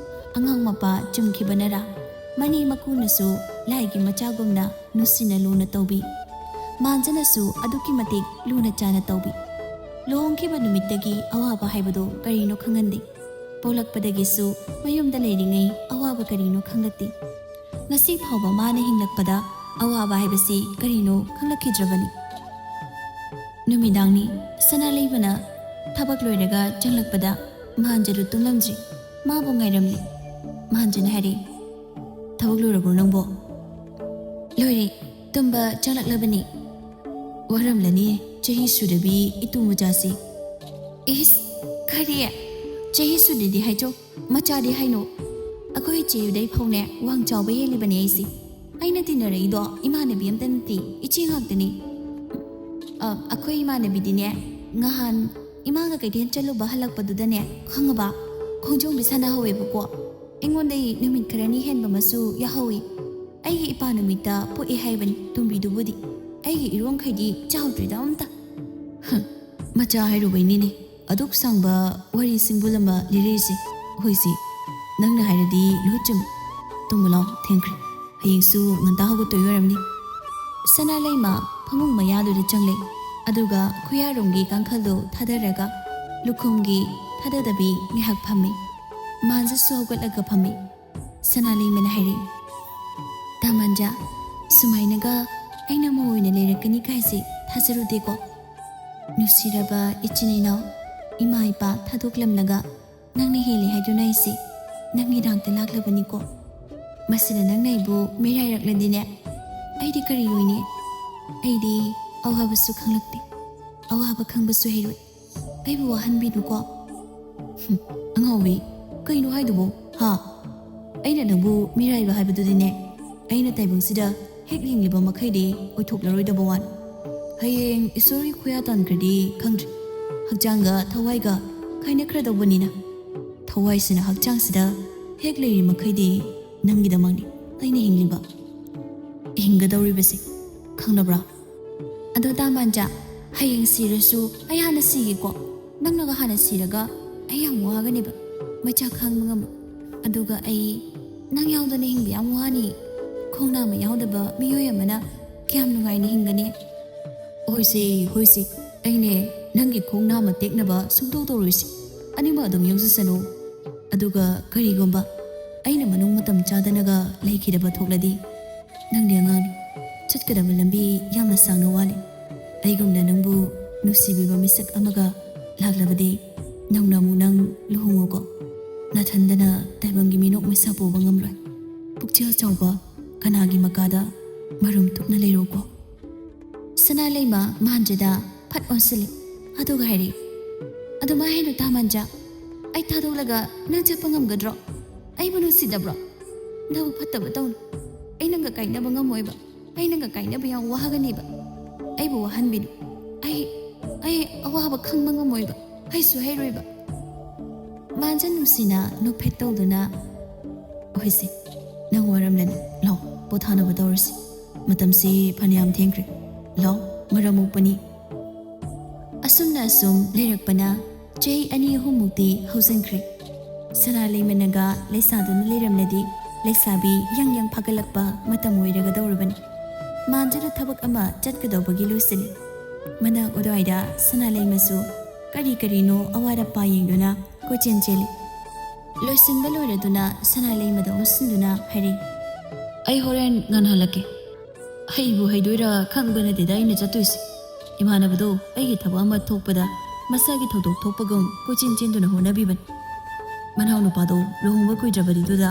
ꯑꯉꯥꯡ ꯃꯄꯥ ꯆꯨꯝꯈꯤꯕꯅꯔꯥ, ꯃꯅꯦ ꯃꯀꯨꯅꯁꯨ ꯂꯥꯏꯒꯤ ꯃꯆꯥꯒꯨꯝꯅ ꯅꯨꯡꯁꯤꯅ ꯂꯨꯅ ꯇꯧꯕꯤ꯫ ꯃꯥꯟꯖꯅꯁꯨ ꯑꯗꯨꯛꯀꯤ ꯃꯇꯤꯛ ꯂꯨꯅ ꯆꯥꯅ ꯇꯧꯕꯤ꯫ ꯂꯨꯍꯣꯡꯈꯤꯕ ꯅꯨꯃꯤꯠꯇꯒꯤ ꯑꯋꯥꯕ ꯍꯥꯏꯕꯗꯣ ꯀꯔꯤꯅꯣ ꯈꯪꯍꯟꯗꯦ꯫ ꯄꯣꯛꯂꯛꯄꯗꯒꯤꯁꯨ ꯃꯌꯨꯝꯗ ꯂꯩꯔꯤꯉꯩ ꯑꯋꯥꯕ ꯀꯔꯤꯅꯣ ꯈꯪꯂꯛꯇꯦ꯫ ꯉꯁꯤ ꯐꯥꯎꯕ ꯃꯥꯅ ꯍꯤꯡꯂꯛꯄꯗ ꯑꯋꯥꯕ ꯍꯥꯏꯕꯁꯤ ꯀꯔꯤꯅꯣ ꯈꯪꯂꯛꯈꯤꯗ꯭ꯔꯕꯅꯤ꯫ ꯅꯨꯃꯤꯗꯥꯡꯅꯤ꯫ ꯁꯅꯥꯂꯩꯃꯅ ꯊꯕꯛ ꯂꯣꯏꯔꯒ ꯆꯪꯂꯛꯄꯗ ꯃꯍꯥꯟꯖꯗꯨ ꯇꯨꯝꯂꯝꯗ꯭ꯔꯤ꯫ ꯃꯥꯕꯨ ꯉꯥꯏꯔꯝꯂꯤ꯫ ꯃꯍꯥꯟꯖꯅ ꯍꯥꯏꯔꯛꯏ, "ꯊꯕꯛ ꯂꯣꯏꯔꯕ꯭ꯔꯣ ꯅꯪꯕꯣ?" "ꯂꯣꯏꯔꯦ꯫ ꯇꯨꯝꯕ ꯆꯪꯂꯛꯂꯕꯅꯤ꯫ ꯋꯥꯔꯝꯂꯅꯤ ꯆꯍꯤ ꯁꯨꯗꯕꯤ ꯏꯇꯨ ꯃꯆꯥꯁꯤ꯫" "ꯏꯁ, ꯀꯔꯤ? ꯆꯍꯤ ꯁꯨꯗꯦꯗꯤ ꯍꯥꯏꯖꯧ, ꯃꯆꯥꯗꯤ ꯍꯥꯏꯅꯣ꯫ ꯑꯩꯈꯣꯏ ꯏꯆꯦꯗꯩ ꯐꯥꯎꯅꯦ ꯋꯥꯡ ꯆꯥꯎꯕ ꯍꯦꯜꯂꯤꯕꯅꯦ ꯑꯩꯁꯦ꯫ ꯑꯩꯅ ꯇꯤꯟꯅꯔꯛꯏꯗꯣ ꯏꯃꯥꯟꯅꯕꯤ ꯑꯝꯇ ꯅꯠꯇꯦ, ꯏꯆꯦ ꯉꯥꯛꯇꯅꯤ꯫ ꯑ, ꯑꯩꯈꯣꯏ ꯏꯃꯥꯟꯅꯕꯤꯗꯤꯅꯦ ꯉꯍꯥꯟ ꯏꯃꯥꯒ ꯀꯩꯊꯦꯜ ꯆꯠꯂꯨꯕ ꯍꯜꯂꯛꯄꯗꯨꯗꯅꯦ, ꯈꯪꯉꯕ, ꯈꯣꯡꯖꯣꯝꯕꯤ ꯁꯥꯟꯅꯍꯧꯋꯦꯕꯀꯣ꯫ ꯑꯩꯉꯣꯟꯗꯩ ꯅꯨꯃꯤꯠ ꯈꯔꯅꯤ ꯍꯦꯟꯕ ꯑꯃꯁꯨ ꯌꯥꯍꯧꯏ꯫ ꯑꯩꯒꯤ ꯏꯄꯥ ꯅꯨꯃꯤꯠꯇ ꯄꯣꯛꯑꯦ ꯍꯥꯏꯕꯅꯤ ꯇꯣꯝꯕꯤꯗꯨꯕꯨꯗꯤ꯫ ꯑꯩꯒꯤ ꯏꯔꯣꯡꯈꯩꯗꯤ ꯆꯥꯎꯗ꯭ꯔꯤꯗ ꯑꯝꯇ꯫" "ꯍ, ꯃꯆꯥ ꯍꯥꯏꯔꯨꯕꯩꯅꯤꯅꯦ ꯑꯗꯨꯛ ꯁꯥꯡꯕ ꯋꯥꯔꯤ ꯁꯤꯡꯕꯨꯜ ꯑꯃ ꯂꯤꯔꯛꯏꯁꯦ꯫ ꯍꯣꯏꯁꯦ, ꯅꯪꯅ ꯍꯥꯏꯔꯗꯤ ꯂꯣꯏ ꯆꯨꯝꯃꯤ꯫ ꯇꯨꯝꯃꯨ ꯂꯥꯎ, ꯊꯦꯡꯈ꯭ꯔꯦ꯫ ꯍꯌꯦꯡꯁꯨ ꯉꯟꯇꯥ ꯍꯧꯒꯠꯇꯣꯏ ꯑꯣꯏꯔꯝꯅꯤ꯫" ꯁꯅꯥ ꯂꯩꯃ ꯐꯃꯨꯡ ꯃꯌꯥꯗꯨꯗ ꯆꯪꯂꯦ꯫ ꯑꯗꯨꯒ ꯈꯨꯌꯥꯔꯣꯝꯒꯤ ꯀꯥꯡꯈꯜꯗꯨ ꯊꯥꯗꯔꯒ ꯂꯨꯈꯨꯝꯒꯤ ꯊꯥꯗꯗꯕꯤ ꯉꯥꯏꯍꯥꯛ ꯐꯝꯃꯤ꯫ ꯃꯥꯟꯖꯁꯨ ꯍꯧꯒꯠꯂꯒ ꯐꯝꯃꯤ꯫ ꯁꯅꯥ ꯂꯩꯃꯅ ꯍꯥꯏꯔꯛꯏ, "ꯇꯥ ꯃꯥꯟꯖꯥ, ꯁꯨꯃꯥꯏꯅꯒ ꯑꯩꯅ ꯃꯧ ꯑꯣꯏꯅ ꯂꯩꯔꯛꯀꯅꯤ ꯀꯥꯏꯁꯦ ꯊꯥꯖꯔꯨꯗꯦꯀꯣ꯫ ꯅꯨꯡꯁꯤꯔꯕ ꯏꯆꯤꯟ ꯏꯅꯥꯎ, ꯏꯃꯥ ꯏꯄꯥ ꯊꯥꯗꯣꯛꯂꯝꯂꯒ ꯅꯪꯅ ꯍꯦꯜꯂꯤ ꯍꯥꯏꯗꯨꯅ ꯑꯩꯁꯦ ꯅꯪꯒꯤ ꯅꯥꯛꯇ ꯂꯥꯛꯂꯕꯅꯤꯀꯣ꯫ ꯃꯁꯤꯅ ꯅꯪꯅ ꯑꯩꯕꯨ ꯃꯤꯔꯥꯏꯔꯛꯂꯗꯤꯅꯦ, ꯑꯩꯗꯤ ꯀꯔꯤ ꯑꯣꯏꯅꯤ? ꯑꯩꯗꯤ ꯑꯋꯥꯕꯁꯨ ꯈꯪꯂꯛꯇꯦ, ꯑꯋꯥꯕ ꯈꯪꯕꯁꯨ ꯍꯩꯔꯣꯏ꯫ ꯑꯩꯕꯨ ꯋꯥꯍꯟꯕꯤꯅꯨꯀꯣ꯫" "ꯍꯨꯝ, ꯑꯉꯥꯎꯕꯤ, ꯀꯩꯅꯣ ꯍꯥꯏꯗꯨꯕꯨ, ꯍꯥ? ꯑꯩꯅ ꯅꯪꯕꯨ ꯃꯤꯔꯥꯏꯕ ꯍꯥꯏꯕꯗꯨꯗꯤꯅꯦ, ꯑꯩꯅ ꯇꯥꯏꯕꯪꯁꯤꯗ ꯍꯦꯛ ꯍꯤꯡꯂꯤꯕ ꯃꯈꯩꯗꯤ ꯑꯣꯏꯊꯣꯛꯂꯔꯣꯏꯗꯕ ꯋꯥꯅꯤ꯫ ꯍꯌꯦꯡ ꯏꯁꯣꯔꯒꯤ ꯈꯨꯌꯥ ꯇꯥꯟꯈ꯭ꯔꯗꯤ ꯈꯪꯗ꯭ꯔꯤ, ꯍꯛꯆꯥꯡꯒ ꯊꯋꯥꯏꯒ ꯈꯥꯏꯅꯈ꯭ꯔꯗꯧꯕꯅꯤꯅ, ꯊꯋꯥꯏꯁꯤꯅ ꯍꯛꯆꯥꯡꯁꯤꯗ ꯍꯦꯛ ꯂꯩꯔꯤ ꯃꯈꯩꯗꯤ ꯅꯪꯒꯤꯗꯃꯛꯅꯤ ꯑꯩꯅ ꯍꯤꯡꯂꯤꯕ, ꯍꯤꯡꯒꯗꯧꯔꯤꯕꯁꯦ, ꯈꯪꯂꯕ꯭ꯔꯥ? ꯑꯗꯣ ꯇꯥ ꯃꯥꯟꯖꯥ, ꯍꯌꯦꯡ ꯁꯤꯔꯁꯨ ꯑꯩ ꯍꯥꯟꯅ ꯁꯤꯒꯦꯀꯣ꯫ ꯅꯪꯅꯒ ꯍꯥꯟꯅ ꯁꯤꯔꯒ ꯑꯩ ꯌꯥꯝ ꯋꯥꯒꯅꯦꯕ, ꯃꯩꯆꯥꯛ ꯈꯥꯡꯕ ꯉꯝꯃꯣꯏ꯫ ꯑꯗꯨꯒ ꯑꯩ ꯅꯪ ꯌꯥꯎꯗꯅ ꯍꯤꯡꯕ ꯌꯥꯝ ꯋꯥꯅꯤ꯫ ꯈꯣꯡꯅꯥꯃ ꯌꯥꯎꯗꯕ ꯃꯤꯑꯣꯏ ꯑꯃꯅ ꯀꯌꯥꯝ ꯅꯨꯡꯉꯥꯏꯅ ꯍꯤꯡꯒꯅꯤ?" "ꯍꯣꯏꯁꯦ, ꯍꯣꯏꯁꯦ, ꯑꯩꯅꯦ ꯅꯪꯒꯤ ꯈꯣꯡꯅꯥꯃ ꯇꯦꯛꯅꯕ ꯁꯨꯡꯇꯧ ꯇꯧꯔꯣꯏꯁꯦ꯫ ꯑꯅꯤꯃꯛ ꯑꯗꯨꯝ ꯌꯥꯎꯖꯁꯅꯨ꯫ ꯑꯗꯨꯒ ꯀꯔꯤꯒꯨꯝꯕ ꯑꯩꯅ ꯃꯅꯨꯡ ꯃꯇꯝ ꯆꯥꯗꯅꯒ ꯂꯩꯈꯤꯗꯕ ꯊꯣꯛꯂꯗꯤ, ꯅꯪꯗꯤ ꯑꯉꯥꯡꯅꯤ, ꯆꯠꯀꯗꯕ ꯂꯝꯕꯤ ꯌꯥꯝꯅ ꯁꯥꯡꯅ ꯋꯥꯠꯂꯤ꯫ ꯑꯩꯒꯨꯝꯅ ꯅꯪꯕꯨ ꯅꯨꯡꯁꯤꯕꯤꯕ ꯃꯤꯁꯛ ꯑꯃꯒ ꯂꯥꯛꯂꯕꯗꯤ ꯅꯧꯅ ꯑꯃꯨꯛ ꯅꯪ ꯂꯨꯍꯣꯡꯉꯣꯀꯣ꯫ ꯅꯊꯟꯗꯅ ꯇꯥꯏꯕꯪꯒꯤ ꯃꯤꯅꯣꯛ ꯃꯩꯁꯥ ꯄꯨꯕ ꯉꯝꯂꯣꯏ꯫ ꯄꯨꯛꯆꯦꯜ ꯆꯥꯎꯕ ꯀꯅꯥꯒꯤ ꯃꯀꯥꯗ ꯃꯔꯨꯝ ꯊꯨꯞꯅ ꯂꯩꯔꯣꯀꯣ꯫ ꯁꯅꯥ ꯂꯩꯃ ꯃꯥꯟꯖꯗ ꯐꯠ ꯑꯣꯟꯁꯤꯜꯂꯤ꯫ ꯑꯗꯨꯒ ꯍꯥꯏꯔꯤ, "ꯑꯗꯨꯃꯥꯏ ꯍꯥꯏꯅꯨ ꯇꯥ ꯃꯥꯟꯖ꯫ ꯑꯩ ꯊꯥꯗꯣꯛꯂꯒ ꯅꯪ ꯆꯠꯄ ꯉꯝꯒꯗ꯭ꯔꯣ? ꯑꯩꯕꯨ ꯅꯨꯡꯁꯤꯗꯕ꯭ꯔꯣ? ꯅꯕꯨ ꯐꯠꯇꯕ ꯇꯧꯅꯨ꯫ ꯑꯩ ꯅꯪꯒ ꯀꯥꯏꯅꯕ ꯉꯝꯃꯣꯏꯕ꯫ ꯑꯩ ꯅꯪꯒ ꯀꯥꯏꯅꯕ ꯌꯥꯝ ꯋꯥꯒꯅꯤꯕ꯫ ꯑꯩꯕꯨ ꯋꯥꯍꯟꯕꯤꯅꯨ꯫ ꯑꯩ, ꯑꯩ ꯑꯋꯥꯕ ꯈꯪꯕ ꯉꯝꯃꯣꯏꯕ꯫ ꯍꯩꯁꯨ ꯍꯩꯔꯣꯏꯕ꯫" ꯃꯥꯟꯖ ꯅꯨꯡꯁꯤꯅ ꯅꯣꯛꯐꯦꯠ ꯇꯧꯗꯨꯅ, "ꯍꯣꯏꯁꯦ, ꯅꯪ ꯋꯥꯔꯝꯂꯅꯤ꯫ ꯂꯥꯎ, ꯄꯣꯊꯥꯅꯕ ꯇꯧꯔꯁꯤ꯫ ꯃꯇꯝꯁꯤ ꯐꯅꯌꯥꯝ ꯊꯦꯡꯈ꯭ꯔꯦ꯫ ꯂꯥꯎ, ꯃꯔꯝ ꯃꯣꯛꯄꯅꯤ꯫" ꯑꯁꯨꯝꯅ ꯑꯁꯨꯝ ꯂꯩꯔꯛꯄꯅ ꯆꯍꯤ ꯑꯅꯤ ꯑꯍꯨꯝꯃꯨꯛꯇꯤ ꯍꯧꯖꯤꯟꯈ꯭ꯔꯦ꯫ ꯁꯅꯥ ꯂꯩꯃꯅꯒ ꯂꯩꯁꯥꯗꯨꯅ ꯂꯩꯔꯝꯂꯗꯤ ꯂꯩꯁꯥꯕꯤ ꯌꯪ ꯌꯪ ꯐꯥꯒꯠꯂꯛꯄ ꯃꯇꯝ ꯑꯣꯏꯔꯒꯗꯧꯔꯕꯅꯤ꯫ ꯃꯥꯟꯖꯅ ꯊꯕꯛ ꯑꯃ ꯆꯠꯀꯗꯧꯕꯒꯤ ꯂꯣꯏꯁꯤꯜꯂꯤ꯫ ꯃꯅꯥꯛ ꯑꯗꯨꯋꯥꯏꯗ ꯁꯅꯥ ꯂꯩꯃꯁꯨ ꯀꯔꯤ ꯀꯔꯤꯅꯣ ꯑꯋꯥꯠ ꯑꯄꯥ ꯌꯦꯡꯗꯨꯅ ꯀꯣꯏꯆꯦꯟ ꯆꯦꯜꯂꯤ꯫ ꯂꯣꯏꯁꯤꯟꯕ ꯂꯣꯏꯔꯗꯨꯅ ꯁꯅꯥ ꯂꯩꯃꯗ ꯑꯣꯟꯁꯤꯟꯗꯨꯅ ꯍꯥꯏꯔꯤ, "ꯑꯩ ꯍꯣꯔꯦꯟ ꯉꯟꯅ ꯍꯜꯂꯛꯀꯦ꯫ ꯍꯩꯕꯨ ꯍꯩꯗꯣꯏꯔꯥ ꯈꯪꯕ ꯅꯠꯇꯦꯗ ꯑꯩꯅ ꯆꯠꯇꯣꯏꯁꯦ꯫ ꯏꯃꯥꯟꯅꯕꯗꯣ ꯑꯩꯒꯤ ꯊꯕꯛ ꯑꯃ ꯊꯣꯛꯄꯗ ꯃꯁꯥꯒꯤ ꯊꯧꯗꯣꯛ ꯊꯣꯛꯄꯒꯨꯝ ꯀꯣꯏꯆꯦꯟ ꯆꯦꯟꯗꯨꯅ ꯍꯣꯠꯅꯕꯤꯕꯅꯤ꯫ ꯃꯅꯥꯎ ꯅꯨꯄꯥꯗꯣ ꯂꯨꯍꯣꯡꯕ ꯀꯨꯏꯗ꯭ꯔꯕꯗꯤꯗꯨꯗ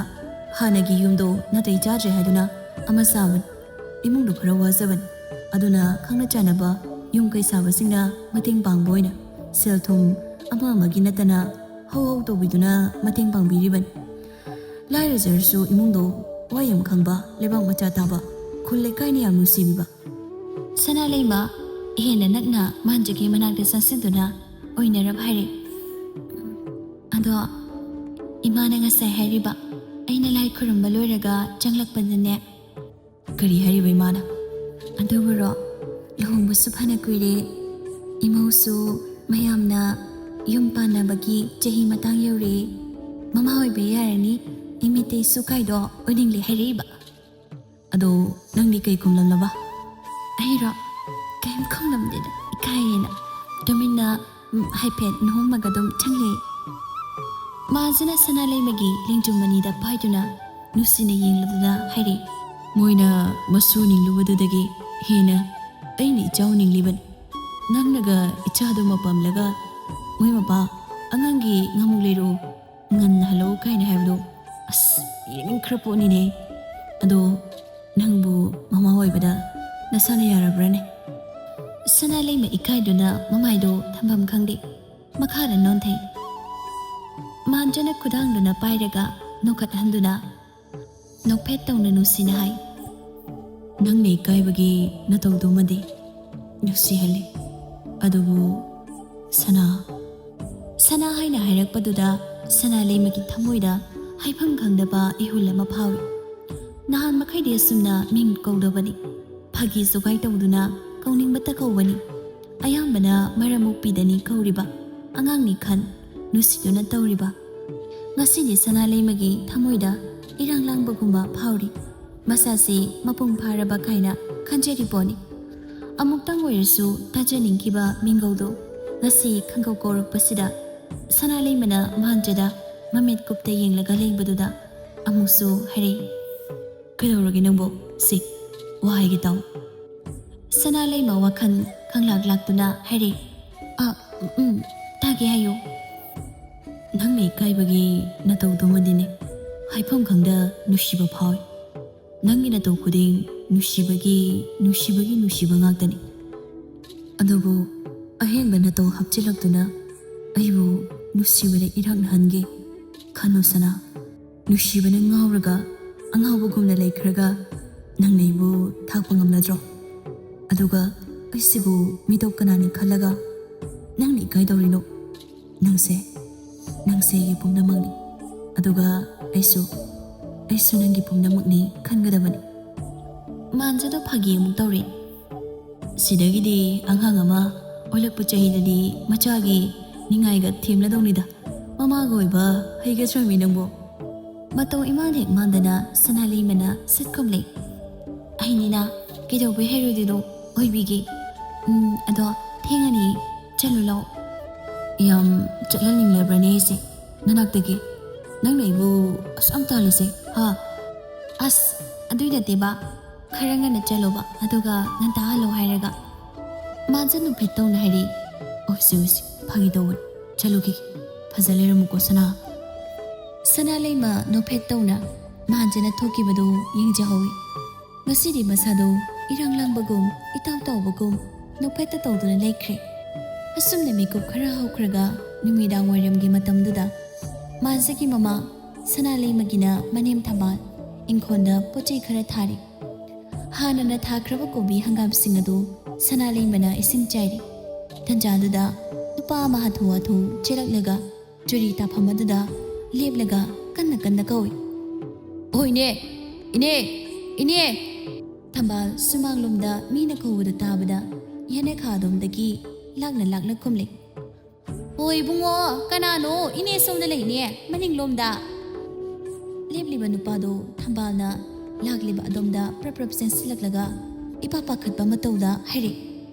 ꯍꯥꯟꯅꯒꯤ ꯌꯨꯝꯗꯣ ꯅꯥꯇꯩ ꯆꯥꯗ꯭ꯔꯦ ꯍꯥꯏꯗꯨꯅ ꯑꯃ ꯁꯥꯕꯅꯤ꯫ ꯏꯃꯨꯡꯗꯣ ꯈꯔ ꯋꯥꯖꯕꯅꯤ꯫ ꯑꯗꯨꯅ ꯈꯪꯅ ꯆꯥꯟꯅꯕ ꯌꯨꯝ ꯀꯩ ꯁꯥꯕꯁꯤꯡꯅ ꯃꯇꯦꯡ ꯄꯥꯡꯕ ꯑꯣꯏꯅ ꯁꯦꯜ ꯊꯨꯝ ꯑꯃ ꯑꯃꯒꯤ ꯅꯠꯇꯅ ꯍꯧ ꯍꯧ ꯇꯧꯕꯤꯗꯨꯅ ꯃꯇꯦꯡ ꯄꯥꯡꯕꯤꯔꯤꯕꯅꯤ꯫ ꯂꯥꯏꯔꯖꯔꯁꯨ ꯏꯃꯨꯡꯗꯣ ꯋꯥ ꯌꯥꯝ ꯈꯪꯕ, ꯂꯩꯕꯥꯛ ꯃꯆꯥ ꯇꯥꯕ, ꯈꯨꯜ ꯂꯩꯀꯥꯏꯅ ꯌꯥꯝ ꯅꯨꯡꯁꯤꯕꯤꯕ꯫" ꯁꯅꯥ ꯂꯩꯃ ꯍꯦꯟꯅ ꯅꯛꯅ ꯃꯥꯟꯖꯒꯤ ꯃꯅꯥꯛꯇ ꯆꯪꯁꯤꯟꯗꯨꯅ ꯑꯣꯏꯅꯔꯞ ꯍꯥꯏꯔꯦ, "ꯑꯗꯣ ꯏꯃꯥꯅ ꯉꯁꯥꯏ ꯍꯥꯏꯔꯤꯕ, ꯑꯩꯅ ꯂꯥꯏ ꯈꯨꯔꯨꯝꯕ ꯂꯣꯏꯔꯒ ꯆꯪꯂꯛꯄꯗꯅꯦ꯫" "ꯀꯔꯤ ꯍꯥꯏꯔꯤꯕ ꯏꯃꯥꯅ?" "ꯑꯗꯨꯕꯨꯔꯣ, ꯂꯨꯍꯣꯡꯕꯁꯨ ꯐꯅ ꯀꯨꯏꯔꯦ, ꯏꯃꯧꯁꯨ ꯃꯌꯥꯝꯅ ꯌꯨꯝ ꯄꯥꯟꯅꯕꯒꯤ ꯆꯍꯤ ꯃꯇꯥꯡ ꯌꯧꯔꯦ, ꯃꯃꯥ ꯑꯣꯏꯕ ꯌꯥꯔꯅꯤ, ꯏꯃꯤꯇꯩꯁꯨ ꯀꯥꯏꯗꯣ ꯑꯣꯏꯅꯤꯡꯂꯦ ꯍꯥꯏꯔꯛꯏꯕ꯫" "ꯑꯗꯣ ꯅꯪꯗꯤ ꯀꯩ ꯈꯨꯝꯂꯝꯂꯕ?" "ꯑꯩꯔꯣ? ꯀꯩꯝ ꯈꯨꯝꯂꯝꯗꯦꯗ, ꯏꯀꯥꯏꯌꯦꯅ ꯇꯨꯃꯤꯟꯅ ꯎꯝ, ꯍꯥꯏꯐꯦꯠ ꯅꯣꯛꯑꯝꯃꯒ ꯑꯗꯨꯝ ꯆꯪꯂꯦ꯫" ꯃꯥꯁꯤꯅ ꯁꯅꯥ ꯂꯩꯃꯒꯤ ꯂꯦꯡꯖꯨꯝ ꯑꯅꯤꯗ ꯄꯥꯏꯗꯨꯅ ꯅꯨꯡꯁꯤꯅ ꯌꯦꯡꯂꯗꯨꯅ ꯍꯥꯏꯔꯤ, "ꯃꯣꯏꯅ ꯃꯁꯨ ꯅꯤꯡꯂꯨꯕꯗꯨꯗꯒꯤ ꯍꯦꯟꯅ ꯑꯩꯅ ꯏꯆꯥꯎ ꯅꯤꯡꯂꯤꯕꯅꯤ꯫ ꯅꯪꯅꯒ ꯏꯆꯥꯗꯨ ꯃꯄꯥꯝꯂꯒ "ꯃꯣꯏ ꯃꯄꯥ, ꯑꯉꯥꯡꯒꯤ ꯉꯥꯃꯨꯛ ꯂꯩꯔꯛꯎ, ꯉꯟꯅ ꯍꯜꯂꯛꯎ" ꯀꯥꯏꯅ ꯍꯥꯏꯕꯗꯣ ꯑꯁ ꯌꯦꯡꯅꯤꯡꯈ꯭ꯔ ꯄꯣꯠꯅꯤꯅꯦ꯫ ꯑꯗꯣ ꯅꯪꯕꯨ ꯃꯃꯥ ꯑꯣꯏꯕꯗ ꯅꯁꯥꯅ ꯌꯥꯔꯕ꯭ꯔꯥꯅꯦ? ꯁꯅꯥ ꯂꯩꯃ ꯏꯀꯥꯏꯗꯨꯅ ꯃꯃꯥꯏꯗꯣ ꯊꯝꯐꯝ ꯈꯪꯗꯦ꯫ ꯃꯈꯥꯗ ꯅꯣꯟꯊꯩ꯫ ꯃꯥꯟꯖꯅ ꯈꯨꯗꯥꯡꯗꯨꯅ ꯄꯥꯏꯔꯒ ꯅꯣꯛꯈꯠꯍꯟꯗꯨꯅ ꯅꯣꯛꯐꯦꯠ ꯇꯧꯅ ꯅꯨꯡꯁꯤꯅ ꯍꯥꯏ, "ꯅꯪꯅ ꯏꯀꯥꯏꯕꯒꯤ ꯅꯇꯧꯗꯨꯃꯗꯤ ꯅꯨꯡꯁꯤꯍꯜꯂꯤ꯫ ꯑꯗꯨꯕꯨ ꯁꯅꯥ, ꯁꯅꯥ" ꯍꯥꯏꯅ ꯍꯥꯏꯔꯛꯄꯗꯨꯗ ꯁꯅꯥ ꯂꯩꯃꯒꯤ ꯊꯃꯣꯏꯗ ꯍꯥꯏꯐꯝ ꯈꯪꯗꯕ ꯏꯍꯨꯜ ꯑꯃ ꯐꯥꯎꯏ꯫ ꯅꯍꯥꯟ ꯃꯈꯩꯗꯤ ꯑꯁꯨꯝꯅ ꯃꯤꯡ ꯀꯧꯗꯕꯅꯤ, ꯐꯥꯒꯤ ꯖꯣꯒꯥꯏ ꯇꯧꯗꯨꯅ ꯀꯧꯅꯤꯡꯕꯇ ꯀꯧꯕꯅꯤ꯫ ꯑꯌꯥꯝꯕꯅ ꯃꯔꯝ ꯃꯣꯛꯄꯤꯗꯅꯤ ꯀꯧꯔꯤꯕ, ꯑꯉꯥꯡꯅꯤ ꯈꯟ ꯅꯨꯡꯁꯤꯗꯨꯅ ꯇꯧꯔꯤꯕ꯫ ꯉꯁꯤꯗꯤ ꯁꯅꯥ ꯂꯩꯃꯒꯤ ꯊꯃꯣꯏꯗ ꯏꯔꯥꯡ ꯂꯥꯡꯕꯒꯨꯝꯕ ꯐꯥꯎꯔꯤ꯫ ꯃꯁꯥꯁꯤ ꯃꯄꯨꯡ ꯐꯥꯔꯕ ꯀꯥꯏꯅ ꯈꯟꯖꯔꯤ ꯄꯣꯠꯅꯤ꯫ ꯑꯃꯨꯛꯇꯪ ꯑꯣꯏꯔꯁꯨ ꯇꯥꯖꯅꯤꯡꯈꯤꯕ ꯃꯤꯡꯒꯧꯗꯣ ꯉꯁꯤ ꯈꯪꯒꯧ ꯀꯧꯔꯛꯄꯁꯤꯗ ꯁꯅꯥ ꯂꯩꯃꯅ ꯃꯥꯟꯖꯗ ꯃꯃꯤꯠ ꯀꯨꯞꯇ ꯌꯦꯡꯂꯒ ꯂꯩꯕꯗꯨꯗ ꯑꯃꯨꯛꯁꯨ ꯍꯥꯏꯔꯛꯏ, "ꯀꯩꯗꯧꯔꯒꯦ ꯅꯪꯕꯣ? ꯁꯤ ꯋꯥ ꯍꯥꯏꯒꯦ ꯇꯥꯎ꯫" ꯁꯅꯥ ꯂꯩꯃ ꯋꯥꯈꯜ ꯈꯪꯂꯥꯛ ꯂꯥꯛꯇꯨꯅ ꯍꯥꯏꯔꯛꯏ, "ꯑ, ꯎꯝ, ꯇꯥꯒꯦ ꯍꯥꯏꯌꯨ꯫" "ꯅꯪꯅ ꯏꯀꯥꯏꯕꯒꯤ ꯅꯇꯧꯗꯨꯃꯗꯤꯅꯦ ꯍꯥꯏꯐꯝ ꯈꯪꯗ ꯅꯨꯡꯁꯤꯕ ꯐꯥꯎꯏ꯫ ꯅꯪꯒꯤ ꯅꯇꯧ ꯈꯨꯗꯤꯡ ꯅꯨꯡꯁꯤꯕꯒꯤ, ꯅꯨꯡꯁꯤꯕꯒꯤ, ꯅꯨꯡꯁꯤꯕ ꯉꯥꯛꯇꯅꯤ꯫ ꯑꯗꯨꯕꯨ ꯑꯍꯦꯟꯕ ꯅꯇꯧ ꯍꯥꯞꯆꯤꯜꯂꯛꯇꯨꯅ ꯑꯩꯕꯨ ꯅꯨꯡꯁꯤꯕꯗ ꯏꯔꯥꯛꯅꯍꯟꯒꯦ ꯈꯟꯅꯨ ꯁꯅꯥ꯫ ꯅꯨꯡꯁꯤꯕꯅ ꯉꯥꯎꯔꯒ ꯑꯉꯥꯎꯕꯒꯨꯝꯅ ꯂꯩꯈ꯭ꯔꯒ ꯅꯪꯅ ꯑꯩꯕꯨ ꯊꯥꯛꯄ ꯉꯝꯂꯗ꯭ꯔꯣ? ꯑꯗꯨꯒ ꯑꯩꯁꯤꯕꯨ ꯃꯤꯇꯣꯞ ꯀꯅꯥꯅꯤ ꯈꯜꯂꯒ ꯅꯪꯅ ꯏꯀꯥꯏꯗꯧꯔꯤꯅꯣ? ꯅꯪꯁꯦ, ꯅꯪꯁꯦ ꯑꯩꯒꯤ ꯄꯨꯝꯅꯃꯛꯅꯤ꯫ ꯑꯗꯨꯒ ꯑꯩꯁꯨ, ꯑꯩꯁꯨ ꯅꯪꯒꯤ ꯄꯨꯝꯅꯃꯛꯅꯤ ꯈꯟꯒꯗꯕꯅꯤ꯫" ꯃꯥꯟꯖꯗꯣ ꯐꯥꯒꯤ ꯑꯃꯨꯛ ꯇꯧꯔꯦ꯫ "ꯁꯤꯗꯒꯤꯗꯤ ꯑꯉꯥꯡ ꯑꯃ ꯑꯣꯜꯂꯛꯄ ꯆꯍꯤꯗꯗꯤ ꯃꯆꯥꯒꯤ ꯅꯤꯡꯉꯥꯏꯒ ꯊꯦꯝꯅꯗꯧꯅꯤꯗ꯫ ꯃꯃꯥꯒ ꯑꯣꯏꯕ ꯍꯩꯒꯗ꯭ꯔꯃꯤ ꯅꯪꯕꯣ?" ꯃꯇꯧ ꯏꯃꯥꯟ ꯍꯦꯛ ꯃꯥꯟꯗꯅ ꯁꯅꯥ ꯂꯩꯃꯅ ꯁꯠ ꯈꯨꯝꯂꯦ꯫ "ꯑꯩꯅꯤꯅ ꯀꯩꯗꯧꯕꯩ ꯍꯩꯔꯣꯏꯗꯣꯏꯅꯣ? ꯑꯣꯏꯕꯤꯒꯦ꯫ ꯎꯝ, ꯑꯗꯣ ꯊꯦꯡꯉꯅꯤ, ꯆꯠꯂꯨ ꯂꯥꯛꯑꯣ꯫" "ꯌꯥꯝ ꯆꯠꯍꯟꯅꯤꯡꯂꯕ꯭ꯔꯅꯦ ꯑꯩꯁꯦ ꯅꯅꯥꯛꯇꯒꯤ? ꯅꯪꯅ ꯑꯩꯕꯨ ꯑꯁꯨꯛ ꯌꯥꯝ ꯇꯥꯜꯂꯤꯁꯦ, ꯍꯥ?" "ꯑꯁ, ꯑꯗꯨꯏ ꯅꯠꯇꯦꯕ, ꯈꯔ ꯉꯟꯅ ꯆꯠꯂꯣꯕ, ꯑꯗꯨꯒ ꯉꯟꯇꯥ ꯍꯜꯂꯣ ꯍꯥꯏꯔꯒ꯫" ꯃꯥꯟꯖ ꯅꯣꯛꯐꯦꯠ ꯇꯧꯅ ꯍꯥꯏꯔꯛꯏ꯫ "ꯑꯣꯏꯁꯤ, ꯑꯣꯏꯁꯤ, ꯐꯥꯒꯤ ꯇꯧꯕꯅꯤ꯫ ꯆꯠꯂꯨꯈꯤꯒꯦ꯫ ꯐꯖ ꯂꯩꯔꯝꯃꯨꯀꯣ ꯁꯅꯥ꯫ ꯁꯅꯥ ꯂꯩꯃ ꯅꯣꯛꯐꯦꯠ ꯇꯧꯅ ꯃꯥꯟꯖꯅ ꯊꯣꯛꯈꯤꯕꯗꯨ ꯌꯦꯡꯖꯍꯧꯏ꯫ ꯉꯁꯤꯗꯤ ꯃꯁꯥꯗꯣ ꯏꯔꯥꯡ ꯂꯥꯡꯕꯒꯨꯝ, ꯏꯇꯥꯎ ꯇꯥꯎꯕꯒꯨꯝ ꯅꯣꯛꯐꯦꯠꯇ ꯇꯧꯗꯨꯅ ꯂꯩꯈ꯭ꯔꯦ꯫ ꯑꯁꯨꯝꯅ ꯃꯤꯀꯨꯞ ꯈꯔ ꯍꯧꯈ꯭ꯔꯒ ꯅꯨꯃꯤꯗꯥꯡ ꯋꯥꯏꯔꯝꯒꯤ ꯃꯇꯝꯗꯨꯗ ꯃꯥꯟꯖꯒꯤ ꯃꯃꯥ ꯁꯅꯥ ꯂꯩꯃꯒꯤꯅ ꯃꯅꯦꯝ ꯊꯝꯕꯥꯜ ꯏꯪꯈꯣꯜꯗ ꯄꯣꯠ ꯆꯩ ꯈꯔ ꯊꯥꯔꯤ꯫ ꯍꯥꯟꯅꯅ ꯊꯥꯈ꯭ꯔꯕ ꯀꯣꯕꯤ ꯍꯪꯒꯥꯝꯁꯤꯡ ꯑꯗꯨ ꯁꯅꯥ ꯂꯩꯃꯅ ꯏꯁꯤꯡ ꯆꯥꯏꯔꯤ꯫ ꯇꯟꯖꯥꯗꯨꯗ ꯅꯨꯄꯥ ꯑꯃ ꯍꯥꯊꯨ ꯍꯥꯊꯨ ꯆꯦꯜꯂꯛꯂꯒ ꯆꯨꯔꯤ ꯇꯥꯐꯝ ꯑꯗꯨꯗ ꯂꯦꯞꯂꯒ ꯀꯟꯅ ꯀꯟꯅ ꯀꯧꯏ꯫ "ꯑꯣ ꯏꯅꯦ, ꯏꯅꯦ, ꯏꯅꯦ!" ꯊꯝꯕꯥꯜ ꯁꯨꯃꯥꯡꯂꯣꯝꯗ ꯃꯤꯅ ꯀꯧꯕꯗꯨ ꯇꯥꯕꯗ ꯌꯦꯅꯈꯥ ꯑꯗꯣꯝꯗꯒꯤ ꯂꯥꯛꯅ ꯂꯥꯛꯅ ꯈꯨꯝꯂꯤ꯫ "ꯑꯣ ꯏꯕꯨꯡꯉꯣ, ꯀꯅꯥꯅꯣ? ꯏꯅꯦ ꯁꯣꯝꯗ ꯂꯩꯅꯦ, ꯃꯅꯤꯡꯂꯣꯝꯗ!" ꯂꯦꯞꯂꯤꯕ ꯅꯨꯄꯥꯗꯣ ꯊꯝꯕꯥꯜꯅ ꯂꯥꯛꯂꯤꯕ ꯑꯗꯣꯝꯗ ꯄ꯭ꯔꯞ ꯄ꯭ꯔꯞ ꯆꯦꯟꯁꯤꯜꯂꯛꯂꯒ ꯏꯄꯥ ꯄꯥꯈꯠꯄ ꯃꯇꯧꯗ ꯍꯥꯏꯔꯛꯏ꯫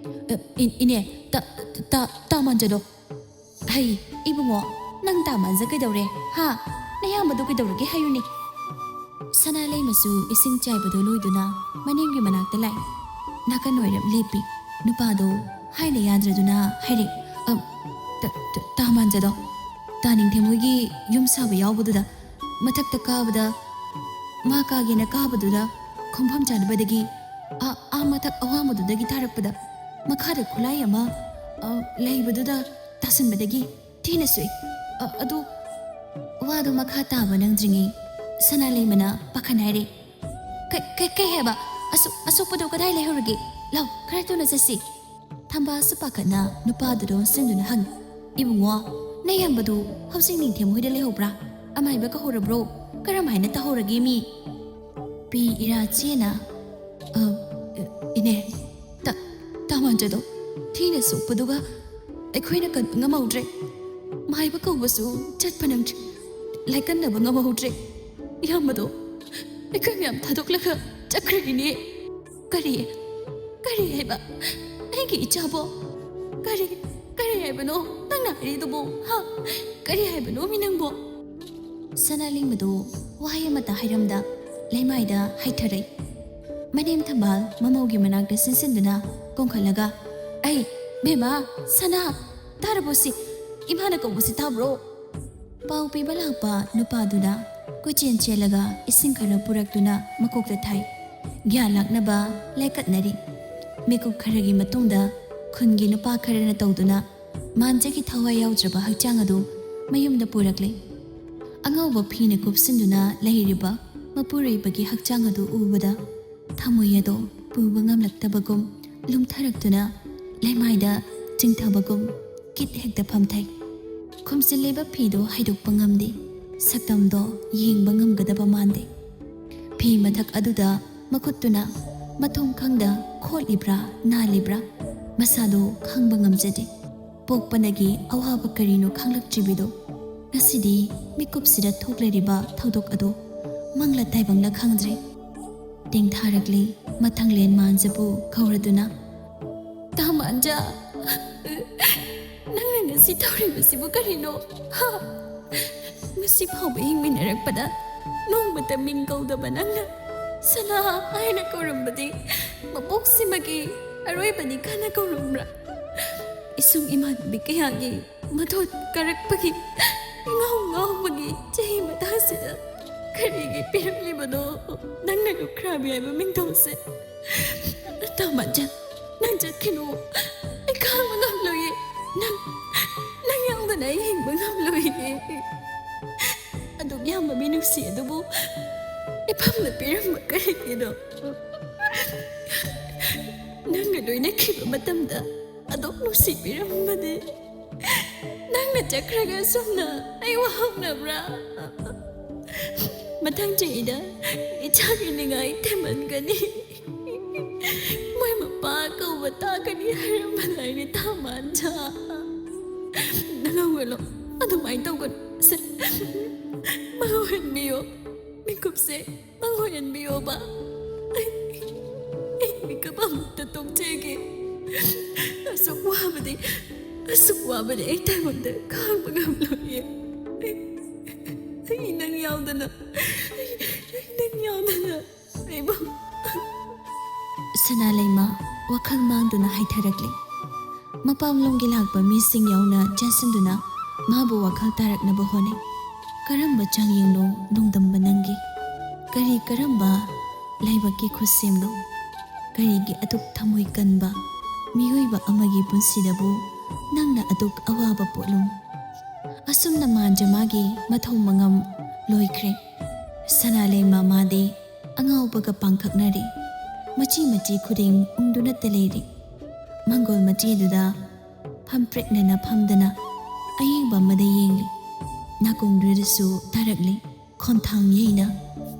"ꯑ, ꯏ-, ꯏꯅꯦ, ꯇ-, ꯇ-, ꯇꯥ ꯃꯥꯟꯖꯗꯣ꯫ ꯍꯩ, ꯏꯕꯨꯡꯉꯣ, ꯅꯪ ꯇꯥ ꯃꯥꯟꯖ ꯀꯩꯗꯧꯔꯦ? ꯍꯥ? ꯅꯌꯥꯝꯕꯗꯣ ꯀꯩꯗꯧꯔꯒꯦ ꯍꯥꯏꯌꯨꯅꯦ?" ꯁꯅꯥ ꯂꯩꯃꯁꯨ ꯏꯁꯤꯡ ꯆꯥꯏꯕꯗꯣ ꯂꯣꯏꯗꯨꯅ ꯃꯅꯦꯝꯒꯤ ꯃꯅꯥꯛꯇ ꯂꯥꯛꯏ꯫ ꯅꯥꯀꯟ ꯑꯣꯏꯔꯞ ꯂꯦꯞꯄꯤ꯫ ꯅꯨꯄꯥꯗꯣ ꯍꯥꯏꯅ ꯌꯥꯗ꯭ꯔꯗꯨꯅ ꯍꯥꯏꯔꯛꯏ꯫ "ꯑ, ꯇ-, ꯇ-, ꯇꯥ ꯃꯥꯟꯖꯗꯣ, ꯇꯥ ꯅꯤꯡꯊꯦꯝ ꯍꯣꯏꯒꯤ ꯌꯨꯝ ꯁꯥꯕ ꯌꯥꯎꯕꯗꯨꯗ ꯃꯊꯛꯇ ꯀꯥꯕꯗ ꯃꯥ ꯀꯥꯒꯦꯅ ꯀꯥꯕꯗꯨꯗ ꯈꯣꯡꯐꯝ ꯆꯥꯗꯕꯗꯒꯤ ꯑꯥ, ꯑꯥ ꯃꯊꯛ ꯑꯋꯥꯡꯕꯗꯨꯗꯒꯤ ꯇꯥꯔꯛꯄꯗ ꯃꯈꯥꯗ ꯈꯨꯠꯂꯥꯏ ꯑꯃ, ꯑ, ꯂꯩꯕꯗꯨꯗ ꯇꯥꯁꯟꯕꯗꯒꯤ ꯊꯤꯅ ꯁꯣꯛꯏ꯫ ꯑ-, ꯑꯗꯨ ꯋꯥꯗꯨ ꯃꯈꯥ ꯇꯥꯕ ꯅꯪꯗ꯭ꯔꯤꯉꯩ ꯁꯅꯥ ꯂꯩꯃꯅ ꯄꯥꯈꯠꯅ ꯍꯥꯏꯔꯦ꯫ "ꯀꯩ, ꯀꯩ, ꯀꯩ ꯍꯥꯏꯕ? ꯑꯁꯣꯛ-, ꯑꯁꯣꯛꯄꯗꯨ ꯀꯗꯥꯏ ꯂꯩꯍꯧꯔꯒꯦ? ꯂꯥꯎ, ꯈꯔ ꯊꯨꯅ ꯆꯠꯁꯤ!" ꯊꯝꯕꯥꯜꯁꯨ ꯄꯥꯈꯠꯅ ꯅꯨꯄꯥꯗꯨꯗ ꯑꯣꯟꯁꯤꯟꯗꯨꯅ ꯍꯪꯉꯤ꯫ "ꯏꯕꯨꯡꯉꯣ, ꯅꯌꯥꯝꯕꯗꯨ ꯍꯧꯖꯤꯛ ꯅꯤꯡꯊꯦꯝ ꯍꯣꯏꯗ ꯂꯩꯍꯧꯕ꯭ꯔꯥ? ꯑꯃꯥꯏꯕ ꯀꯧꯍꯧꯔꯕ꯭ꯔꯣ? ꯀꯔꯝ ꯍꯥꯏꯅ ꯇꯧꯍꯧꯔꯒꯦ ꯃꯤ?" ꯄꯤ ꯏꯔꯥ ꯆꯦꯅ, "ꯑ, ꯏꯅꯦ, ꯇ-, ꯇꯥ ꯃꯥꯟꯖꯗꯣ ꯊꯤꯅ ꯁꯣꯛꯄꯗꯨꯒ ꯑꯩꯈꯣꯏꯅ ꯀꯟꯕ ꯉꯝꯍꯧꯗ꯭ꯔꯦ꯫ ꯃꯥꯏꯕ ꯀꯧꯕꯁꯨ ꯆꯠꯄ ꯅꯪꯗ꯭ꯔꯦ꯫ ꯂꯥꯏꯀꯠꯅꯕ ꯉꯝꯍꯧꯗ꯭ꯔꯦ꯫ ꯏꯌꯥꯝꯕꯗꯣ ꯑꯩꯈꯣꯏ ꯃꯌꯥꯝ ꯊꯥꯗꯣꯛꯂꯒ ꯆꯠꯈ꯭ꯔꯤꯅꯦ꯫" "ꯀꯔꯤ? ꯀꯔꯤ ꯍꯥꯏꯕ? ꯑꯩꯒꯤ ꯏꯆꯥꯕꯣ? ꯀꯔꯤ, ꯀꯔꯤ ꯍꯥꯏꯕꯅꯣ ꯅꯪꯅ ꯍꯥꯏꯔꯤꯗꯨꯕꯣ? ꯍꯥ? ꯀꯔꯤ ꯍꯥꯏꯕꯅꯣ ꯃꯤ ꯅꯪꯕꯣ?" ꯁꯅꯥ ꯂꯩꯃꯗꯨ ꯋꯥꯍꯩ ꯑꯃꯠꯇ ꯍꯥꯏꯔꯝꯗ ꯂꯩꯃꯥꯏꯗ ꯍꯩꯊꯔꯛꯏ꯫ ꯃꯅꯦꯝ ꯊꯝꯕꯥꯜ ꯃꯃꯧꯒꯤ ꯃꯅꯥꯛꯇ ꯆꯦꯟꯁꯤꯟꯗꯨꯅ ꯀꯣꯡꯈꯠꯂꯒ, "ꯑꯩ, ꯕꯦꯝꯃ, ꯁꯅꯥ, ꯇꯥꯔꯕꯣ ꯁꯤ? ꯏꯃꯥꯅ ꯀꯧꯕꯁꯤ ꯇꯥꯕ꯭ꯔꯣ?" ꯄꯥꯎ ꯄꯤꯕ ꯂꯥꯛꯄ ꯅꯨꯄꯥꯗꯨꯅ ꯀꯣꯏꯆꯦꯟ ꯆꯦꯜꯂꯒ ꯏꯁꯤꯡ ꯈꯔ ꯄꯨꯔꯛꯇꯨꯅ ꯃꯀꯣꯛꯇ ꯊꯥꯏ꯫ ꯒ꯭ꯌꯥꯟ ꯂꯥꯛꯅꯕ ꯂꯥꯏꯀꯠꯅꯔꯤ꯫ ꯃꯤꯀꯨꯞ ꯈꯔꯒꯤ ꯃꯇꯨꯡꯗ ꯈꯨꯟꯒꯤ ꯅꯨꯄꯥ ꯈꯔꯅ ꯇꯧꯗꯨꯅ ꯃꯥꯟꯖꯒꯤ ꯊꯋꯥꯏ ꯌꯥꯎꯗ꯭ꯔꯕ ꯍꯛꯆꯥꯡ ꯑꯗꯨ ꯃꯌꯨꯝꯗ ꯄꯨꯔꯛꯂꯦ꯫ ꯑꯉꯧꯕ ꯐꯤꯅ ꯀꯨꯞꯁꯤꯟꯗꯨꯅ ꯂꯩꯔꯤꯕ ꯃꯄꯨꯔꯣꯏꯕꯒꯤ ꯍꯛꯆꯥꯡ ꯑꯗꯨ ꯎꯕꯗ ꯊꯃꯣꯏ ꯑꯗꯣ ꯄꯨꯕ ꯉꯝꯂꯛꯇꯕꯒꯨꯝ ꯂꯨꯝꯊꯔꯛꯇꯨꯅ ꯂꯩꯃꯥꯏꯗ ꯆꯤꯡꯊꯕꯒꯨꯝ ꯀꯤꯠ ꯍꯦꯛꯇ ꯐꯝꯊꯩ꯫ ꯈꯨꯝꯖꯤꯜꯂꯤꯕ ꯐꯤꯗꯣ ꯍꯩꯗꯣꯛꯄ ꯉꯝꯗꯦ꯫ ꯁꯛꯇꯝꯗꯣ ꯌꯦꯡꯕ ꯉꯝꯒꯗꯕ ꯃꯥꯟꯗꯦ꯫ ꯐꯤ ꯃꯊꯛ ꯑꯗꯨꯗ ꯃꯈꯨꯠꯇꯨꯅ ꯃꯊꯣꯡ ꯈꯪꯗ ꯈꯣꯠꯂꯤꯕ꯭ꯔꯥ ꯅꯥꯜꯂꯤꯕ꯭ꯔꯥ ꯃꯁꯥꯗꯣ ꯈꯪꯕ ꯉꯝꯖꯗꯦ꯫ ꯄꯣꯛꯄꯗꯒꯤ ꯑꯋꯥꯕ ꯀꯔꯤꯅꯣ ꯈꯪꯂꯛꯇ꯭ꯔꯤꯕꯗꯣ ꯉꯁꯤꯗꯤ ꯃꯤꯀꯨꯞꯁꯤꯗ ꯊꯣꯛꯂꯔꯤꯕ ꯊꯧꯗꯣꯛ ꯑꯗꯨ ꯃꯪꯂ ꯇꯥꯏꯕꯪꯂ ꯈꯪꯗ꯭ꯔꯦ꯫ ꯇꯦꯡꯊꯥꯔꯛꯂꯤ ꯃꯊꯪꯂꯦꯟ ꯃꯥꯟꯖꯕꯨ ꯀꯧꯔꯗꯨꯅ꯫ "ꯇꯥ ꯃꯥꯟꯖ, ꯅꯪꯅ ꯉꯁꯤ ꯇꯧꯔꯤꯕꯁꯤꯕꯨ ꯀꯔꯤꯅꯣ? ꯍꯥ? ꯉꯁꯤ ꯐꯥꯎꯕ ꯍꯤꯡꯃꯤꯟꯅꯔꯛꯄꯗ ꯅꯣꯡꯃꯇ ꯃꯤꯡ ꯀꯧꯗꯕ ꯅꯪꯅ ꯁꯅꯥ ꯍꯥꯏꯅ ꯀꯧꯔꯝꯕꯗꯤ ꯃꯄꯣꯛꯁꯤꯃꯒꯤ ꯑꯔꯣꯏꯕꯅꯤ ꯈꯟꯅ ꯀꯧꯔꯝꯕ꯭ꯔꯥ? ꯏꯁꯨꯡ ꯏꯃꯥꯟꯅꯕꯤ ꯀꯌꯥꯒꯤ ꯃꯊꯣꯠ ꯀꯥꯔꯛꯄꯒꯤ ꯏꯉꯥꯎ ꯉꯥꯎꯕꯒꯤ ꯆꯍꯤ ꯃꯇꯥꯁꯤꯗ ꯀꯔꯤꯒꯤ ꯄꯤꯔꯛꯂꯤꯕꯅꯣ ꯅꯪꯅ ꯂꯨꯈ꯭ꯔꯥꯕꯤ ꯍꯥꯏꯕ ꯃꯤꯡꯊꯣꯜꯁꯦ? ꯇꯥ ꯃꯥꯟꯖ, ꯅꯪ ꯆꯠꯈꯤꯅꯨ꯫ ꯑꯩ ꯈꯥꯡꯕ ꯉꯝꯂꯣꯏꯌꯦ꯫ ꯅꯪ, ꯅꯪ ꯌꯥꯎꯗꯅ ꯑꯩ ꯍꯤꯡꯕ ꯉꯝꯂꯣꯏꯌꯦ꯫ ꯑꯗꯨꯛ ꯌꯥꯝꯕ ꯃꯤ ꯅꯨꯡꯁꯤ ꯑꯗꯨꯕꯨ ꯏꯐꯝꯅ ꯄꯤꯔꯝꯕ ꯀꯔꯤꯒꯤꯅꯣ? ꯅꯪꯒ ꯂꯣꯏꯅꯈꯤꯕ ꯃꯇꯝꯗ ꯑꯗꯨꯛ ꯅꯨꯡꯁꯤꯕꯤꯔꯝꯕꯗꯤ ꯅꯪꯅ ꯆꯠꯈ꯭ꯔꯒ ꯁꯨꯝꯅ ꯑꯩ ꯋꯥꯍꯧꯅꯕ꯭ꯔꯥ? ꯃꯊꯪ ꯆꯍꯤꯗ ꯏꯆꯥꯒꯤ ꯅꯤꯡꯉꯥꯏ ꯊꯦꯝꯃꯟꯒꯅꯤ꯫ ꯃꯣꯏ ꯃꯄꯥ ꯀꯧꯕ ꯇꯥꯒꯅꯤ ꯍꯥꯏꯔꯝꯕꯗ ꯑꯩꯗꯤ ꯇꯥ ꯃꯥꯟꯖ꯫ ꯅꯪ ꯍꯧꯒꯠꯂꯣ꯫ ꯑꯗꯨꯃꯥꯏꯅ ꯇꯧꯒꯅꯨ꯫ ꯁꯦ, ꯃꯪ ꯑꯣꯏꯍꯟꯕꯤꯌꯣ꯫ ꯃꯤꯀꯨꯞꯁꯦ ꯃꯪ ꯑꯣꯏꯍꯟꯕꯤꯌꯣꯕ꯫ ꯑꯩ, ꯑꯩ ꯃꯤꯀꯞ ꯑꯃꯨꯛꯇ ꯊꯣꯛꯆꯒꯦ꯫ ꯑꯁꯨꯛ ꯋꯥꯕꯗꯤ, ꯑꯁꯨꯛ ꯋꯥꯕꯗꯤ ꯑꯩ ꯇꯥꯏꯕꯪꯗ ꯈꯥꯡꯕ ꯉꯝꯂꯣꯏꯌꯦ꯫ ꯑꯩ, ꯑꯩ ꯅꯪ ꯌꯥꯎꯗꯅ, ꯑꯩ, ꯑꯩ ꯅꯪ ꯌꯥꯎꯗꯅ ꯂꯩꯕ꯫ ꯁꯅꯥ ꯂꯩꯃ ꯋꯥꯈꯜ ꯃꯥꯡꯗꯨꯅ ꯍꯥꯏꯊꯔꯛꯂꯤ꯫ ꯃꯄꯥꯝꯂꯣꯝꯒꯤ ꯂꯥꯛꯄ ꯃꯤꯁꯤꯡ ꯌꯥꯎꯅ ꯆꯦꯟꯁꯤꯟꯗꯨꯅ ꯃꯥꯕꯨ ꯋꯥꯈꯜ ꯇꯥꯔꯛꯅꯕ ꯍꯣꯠꯅꯩ꯫ "ꯀꯔꯝꯕ ꯆꯥꯡꯌꯦꯡꯅꯣ ꯅꯣꯡꯗꯝꯕ ꯅꯪꯒꯤ? ꯀꯔꯤ ꯀꯔꯝꯕ ꯂꯥꯏꯕꯛꯀꯤ ꯈꯨꯠꯁꯦꯝꯅꯣ? ꯀꯔꯤꯒꯤ ꯑꯗꯨꯛ ꯊꯃꯣꯏ ꯀꯟꯕ ꯃꯤꯑꯣꯏꯕ ꯑꯃꯒꯤ ꯄꯨꯟꯁꯤꯗꯕꯨ ꯅꯪꯅ ꯑꯗꯨꯛ ꯑꯋꯥꯕ ꯄꯣꯠꯂꯨꯝ?" ꯑꯁꯨꯝꯅ ꯃꯥꯟꯖ ꯃꯥꯒꯤ ꯃꯊꯧ ꯃꯉꯝ ꯂꯣꯏꯈ꯭ꯔꯦ꯫ ꯁꯅꯥ ꯂꯩꯃ ꯃꯥꯗꯤ ꯑꯉꯥꯎꯕꯒ ꯄꯥꯡꯈꯛꯅꯔꯤ꯫ ꯃꯆꯤ ꯃꯆꯤ ꯈꯨꯗꯤꯡ ꯎꯪꯗꯨꯅꯇ ꯂꯩꯔꯤ꯫ ꯃꯪꯒꯣꯜ ꯃꯆꯤꯗꯨꯗ ꯐꯝꯄ꯭ꯔꯦꯛꯅꯅ ꯐꯝꯗꯅ ꯑꯌꯦꯡꯕ ꯑꯃꯗ ꯌꯦꯡꯂꯤ꯫ ꯅꯥꯀꯣꯡꯗꯨꯗꯁꯨ ꯇꯥꯔꯛꯂꯤ ꯈꯣꯟꯊꯥꯡ ꯌꯩꯅ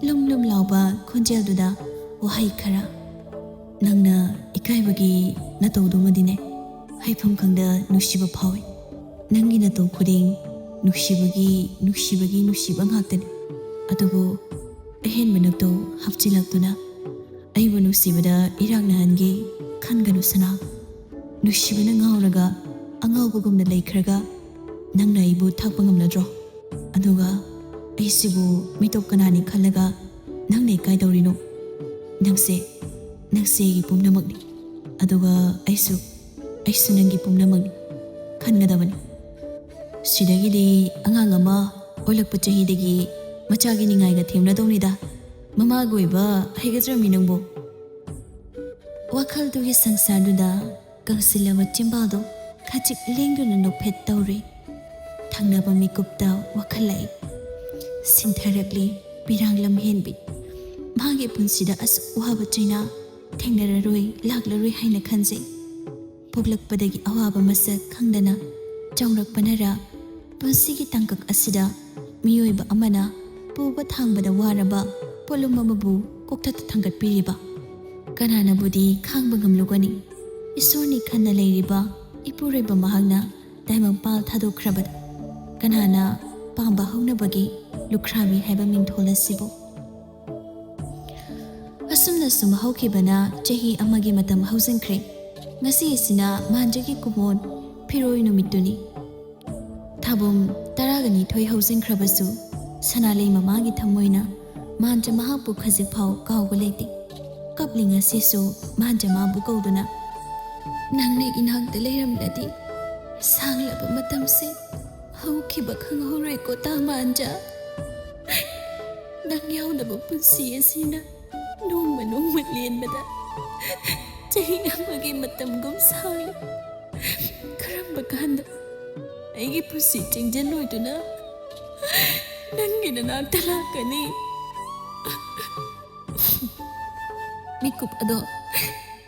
ꯂꯨꯝ ꯂꯨꯝ ꯂꯥꯎꯕ ꯈꯣꯟꯖꯦꯜꯗꯨꯗ ꯋꯥꯍꯩ ꯈꯔ꯫ "ꯅꯪꯅ ꯏꯀꯥꯏꯕꯒꯤ ꯅꯇꯧꯗꯨꯃꯗꯤꯅꯦ, ꯍꯥꯏꯐꯝ ꯈꯪꯗ ꯅꯨꯡꯁꯤꯕ ꯐꯥꯎꯏ꯫ ꯅꯪꯒꯤ ꯅꯇꯧ ꯈꯨꯗꯤꯡ ꯅꯨꯡꯁꯤꯕꯒꯤ, ꯅꯨꯡꯁꯤꯕꯒꯤ, ꯅꯨꯡꯁꯤꯕ ꯉꯥꯛꯇꯅꯤ꯫ ꯑꯗꯨꯕꯨ ꯑꯍꯦꯟꯕ ꯅꯇꯧ ꯍꯥꯞꯆꯤꯜꯂꯛꯇꯨꯅ ꯑꯩꯕꯨ ꯅꯨꯡꯁꯤꯕꯗ ꯏꯔꯥꯛꯅꯍꯟꯒꯦ ꯈꯟꯒꯅꯨ ꯁꯅꯥ꯫ ꯅꯨꯡꯁꯤꯕꯅ ꯉꯥꯎꯔꯒ ꯑꯉꯥꯎꯕꯒꯨꯝꯅ ꯂꯩꯈ꯭ꯔꯒ ꯅꯪꯅ ꯑꯩꯕꯨ ꯊꯥꯛꯄ ꯉꯝꯂꯗ꯭ꯔꯣ? ꯑꯗꯨꯒ ꯑꯩꯁꯤꯕꯨ ꯃꯤꯇꯣꯞ ꯀꯅꯥꯅꯤ ꯈꯜꯂꯒ ꯅꯪꯅ ꯏꯀꯥꯏꯗꯧꯔꯤꯅꯣ? ꯅꯪꯁꯦ, ꯅꯪꯁꯦ ꯑꯩꯒꯤ ꯄꯨꯝꯅꯃꯛꯅꯤ꯫ ꯑꯗꯨꯒ ꯑꯩꯁꯨ, ꯑꯩꯁꯨ ꯅꯪꯒꯤ ꯄꯨꯝꯅꯃꯛꯅꯤ ꯈꯟꯒꯗꯕꯅꯤ꯫ ꯁꯤꯗꯒꯤꯗꯤ ꯑꯉꯥꯡ ꯑꯃ ꯑꯣꯜꯂꯛꯄ ꯆꯍꯤꯗꯒꯤ ꯃꯆꯥꯒꯤ ꯅꯤꯡꯉꯥꯏꯒ ꯊꯦꯝꯅꯗꯧꯅꯤꯗ꯫ ꯃꯃꯥꯒ ꯑꯣꯏꯕ ꯍꯩꯒꯗ꯭ꯔꯃꯤ ꯅꯪꯕꯨ?" ꯋꯥꯈꯜꯗꯨꯒꯤ ꯁꯪꯁꯥꯔꯗꯨꯗ ꯀꯪꯁꯤꯜꯂꯕ ꯆꯤꯝꯕꯥꯜꯗꯨ ꯈꯖꯤꯛ ꯂꯦꯡꯗꯨꯅ ꯅꯣꯛꯐꯦꯠ ꯇꯧꯔꯤ꯫ ꯊꯪꯅꯕ ꯃꯤꯀꯨꯞꯇ ꯋꯥꯈꯜ ꯂꯥꯛꯏ꯫ ꯁꯤꯟꯊꯔꯛꯂꯤ ꯄꯤꯔꯥꯡ ꯂꯝꯍꯦꯟꯕꯤ꯫ ꯃꯥꯒꯤ ꯄꯨꯟꯁꯤꯗ ꯑꯁꯨꯛ ꯋꯥꯕ ꯆꯩꯅꯥ ꯊꯦꯡꯅꯔꯔꯣꯏ, ꯂꯥꯛꯂꯔꯣꯏ ꯍꯥꯏꯅ ꯈꯟꯖꯩ꯫ ꯄꯣꯛꯂꯛꯄꯗꯒꯤ ꯑꯋꯥꯕ ꯃꯁꯛ ꯈꯪꯗꯅ ꯆꯥꯎꯔꯛꯄꯅꯔ, ꯄꯨꯟꯁꯤꯒꯤ ꯇꯥꯡꯀꯛ ꯑꯁꯤꯗ ꯃꯤꯑꯣꯏꯕ ꯑꯃꯅ ꯄꯨꯕ ꯊꯥꯡꯕꯗ ꯋꯥꯔꯕ ꯄꯣꯠꯂꯨꯝ ꯑꯃꯕꯨ ꯀꯣꯛꯊꯠꯇ ꯊꯥꯡꯒꯠꯄꯤꯔꯤꯕ? ꯀꯅꯥꯅꯕꯨꯗꯤ ꯈꯥꯡꯕ ꯉꯝꯂꯨꯒꯅꯤ? ꯏꯁꯣꯔꯅꯤ ꯈꯟꯅ ꯂꯩꯔꯤꯕ ꯏꯄꯨꯔꯣꯏꯕ ꯃꯍꯥꯛꯅ ꯇꯥꯏꯕꯪꯄꯥꯜ ꯊꯥꯗꯣꯛꯈ꯭ꯔꯕꯗ ꯀꯅꯥꯅ ꯄꯥꯝꯕ ꯍꯧꯅꯕꯒꯤ ꯂꯨꯈ꯭ꯔꯥꯕꯤ ꯍꯥꯏꯕ ꯃꯤꯡꯊꯣꯜ ꯑꯁꯤꯕꯨ? ꯑꯁꯨꯝꯅ ꯁꯨꯝ ꯍꯧꯈꯤꯕꯅ ꯆꯍꯤ ꯑꯃꯒꯤ ꯃꯇꯝ ꯍꯧꯖꯤꯟꯈ꯭ꯔꯦ꯫ ꯉꯁꯤ ꯑꯁꯤꯅ ꯃꯥꯟꯖꯒꯤ ꯀꯨꯃꯣꯟ ꯐꯤꯔꯣꯏ ꯅꯨꯃꯤꯠꯇꯨꯅꯤ꯫ ꯊꯥꯕꯨꯝ ꯇꯔꯥꯒ ꯅꯤꯊꯣꯏ ꯍꯧꯖꯤꯟꯈ꯭ꯔꯕꯁꯨ ꯁꯅꯥꯂꯩ ꯃꯃꯥꯒꯤ ꯊꯃꯣꯏꯅ ꯃꯥꯟꯖ ꯃꯍꯥꯛꯄꯨ ꯈꯖꯤꯛ ꯐꯥꯎ ꯀꯥꯎꯕ ꯂꯩꯇꯦ꯫ ꯀꯞꯂꯤ ꯉꯁꯤꯁꯨ ꯃꯥꯟꯖ ꯃꯥꯕꯨ ꯀꯧꯗꯨꯅ꯫ ꯅꯪꯅ ꯏꯅꯥꯛꯇ ꯂꯩꯔꯝꯂꯗꯤ ꯁꯥꯡꯂꯕ ꯃꯇꯝꯁꯦ ꯍꯧꯈꯤꯕ ꯈꯪꯍꯧꯔꯣꯏꯀꯣ ꯇꯥꯃꯥꯟꯖꯥ꯫ ꯅꯪ ꯌꯥꯎꯗꯕ ꯄꯨꯟꯁꯤ ꯑꯁꯤꯅ ꯅꯣꯡꯃ ꯅꯣꯡꯃ ꯂꯦꯟꯕꯗ ꯆꯍꯤ ꯑꯃꯒꯤ ꯃꯇꯝꯒꯨꯝ ꯁꯥꯡꯂꯤ꯫ ꯀꯔꯝꯕ ꯀꯥꯟꯗ ꯑꯩꯒꯤ ꯄꯨꯟꯁꯤ ꯆꯤꯡꯖꯤꯜꯂꯣꯏꯗꯨꯅ ꯅꯪꯒꯤ ꯅꯅꯥꯛꯇ ꯂꯥꯛꯀꯅꯤ? ꯃꯤꯀꯨꯞ ꯑꯗꯣ,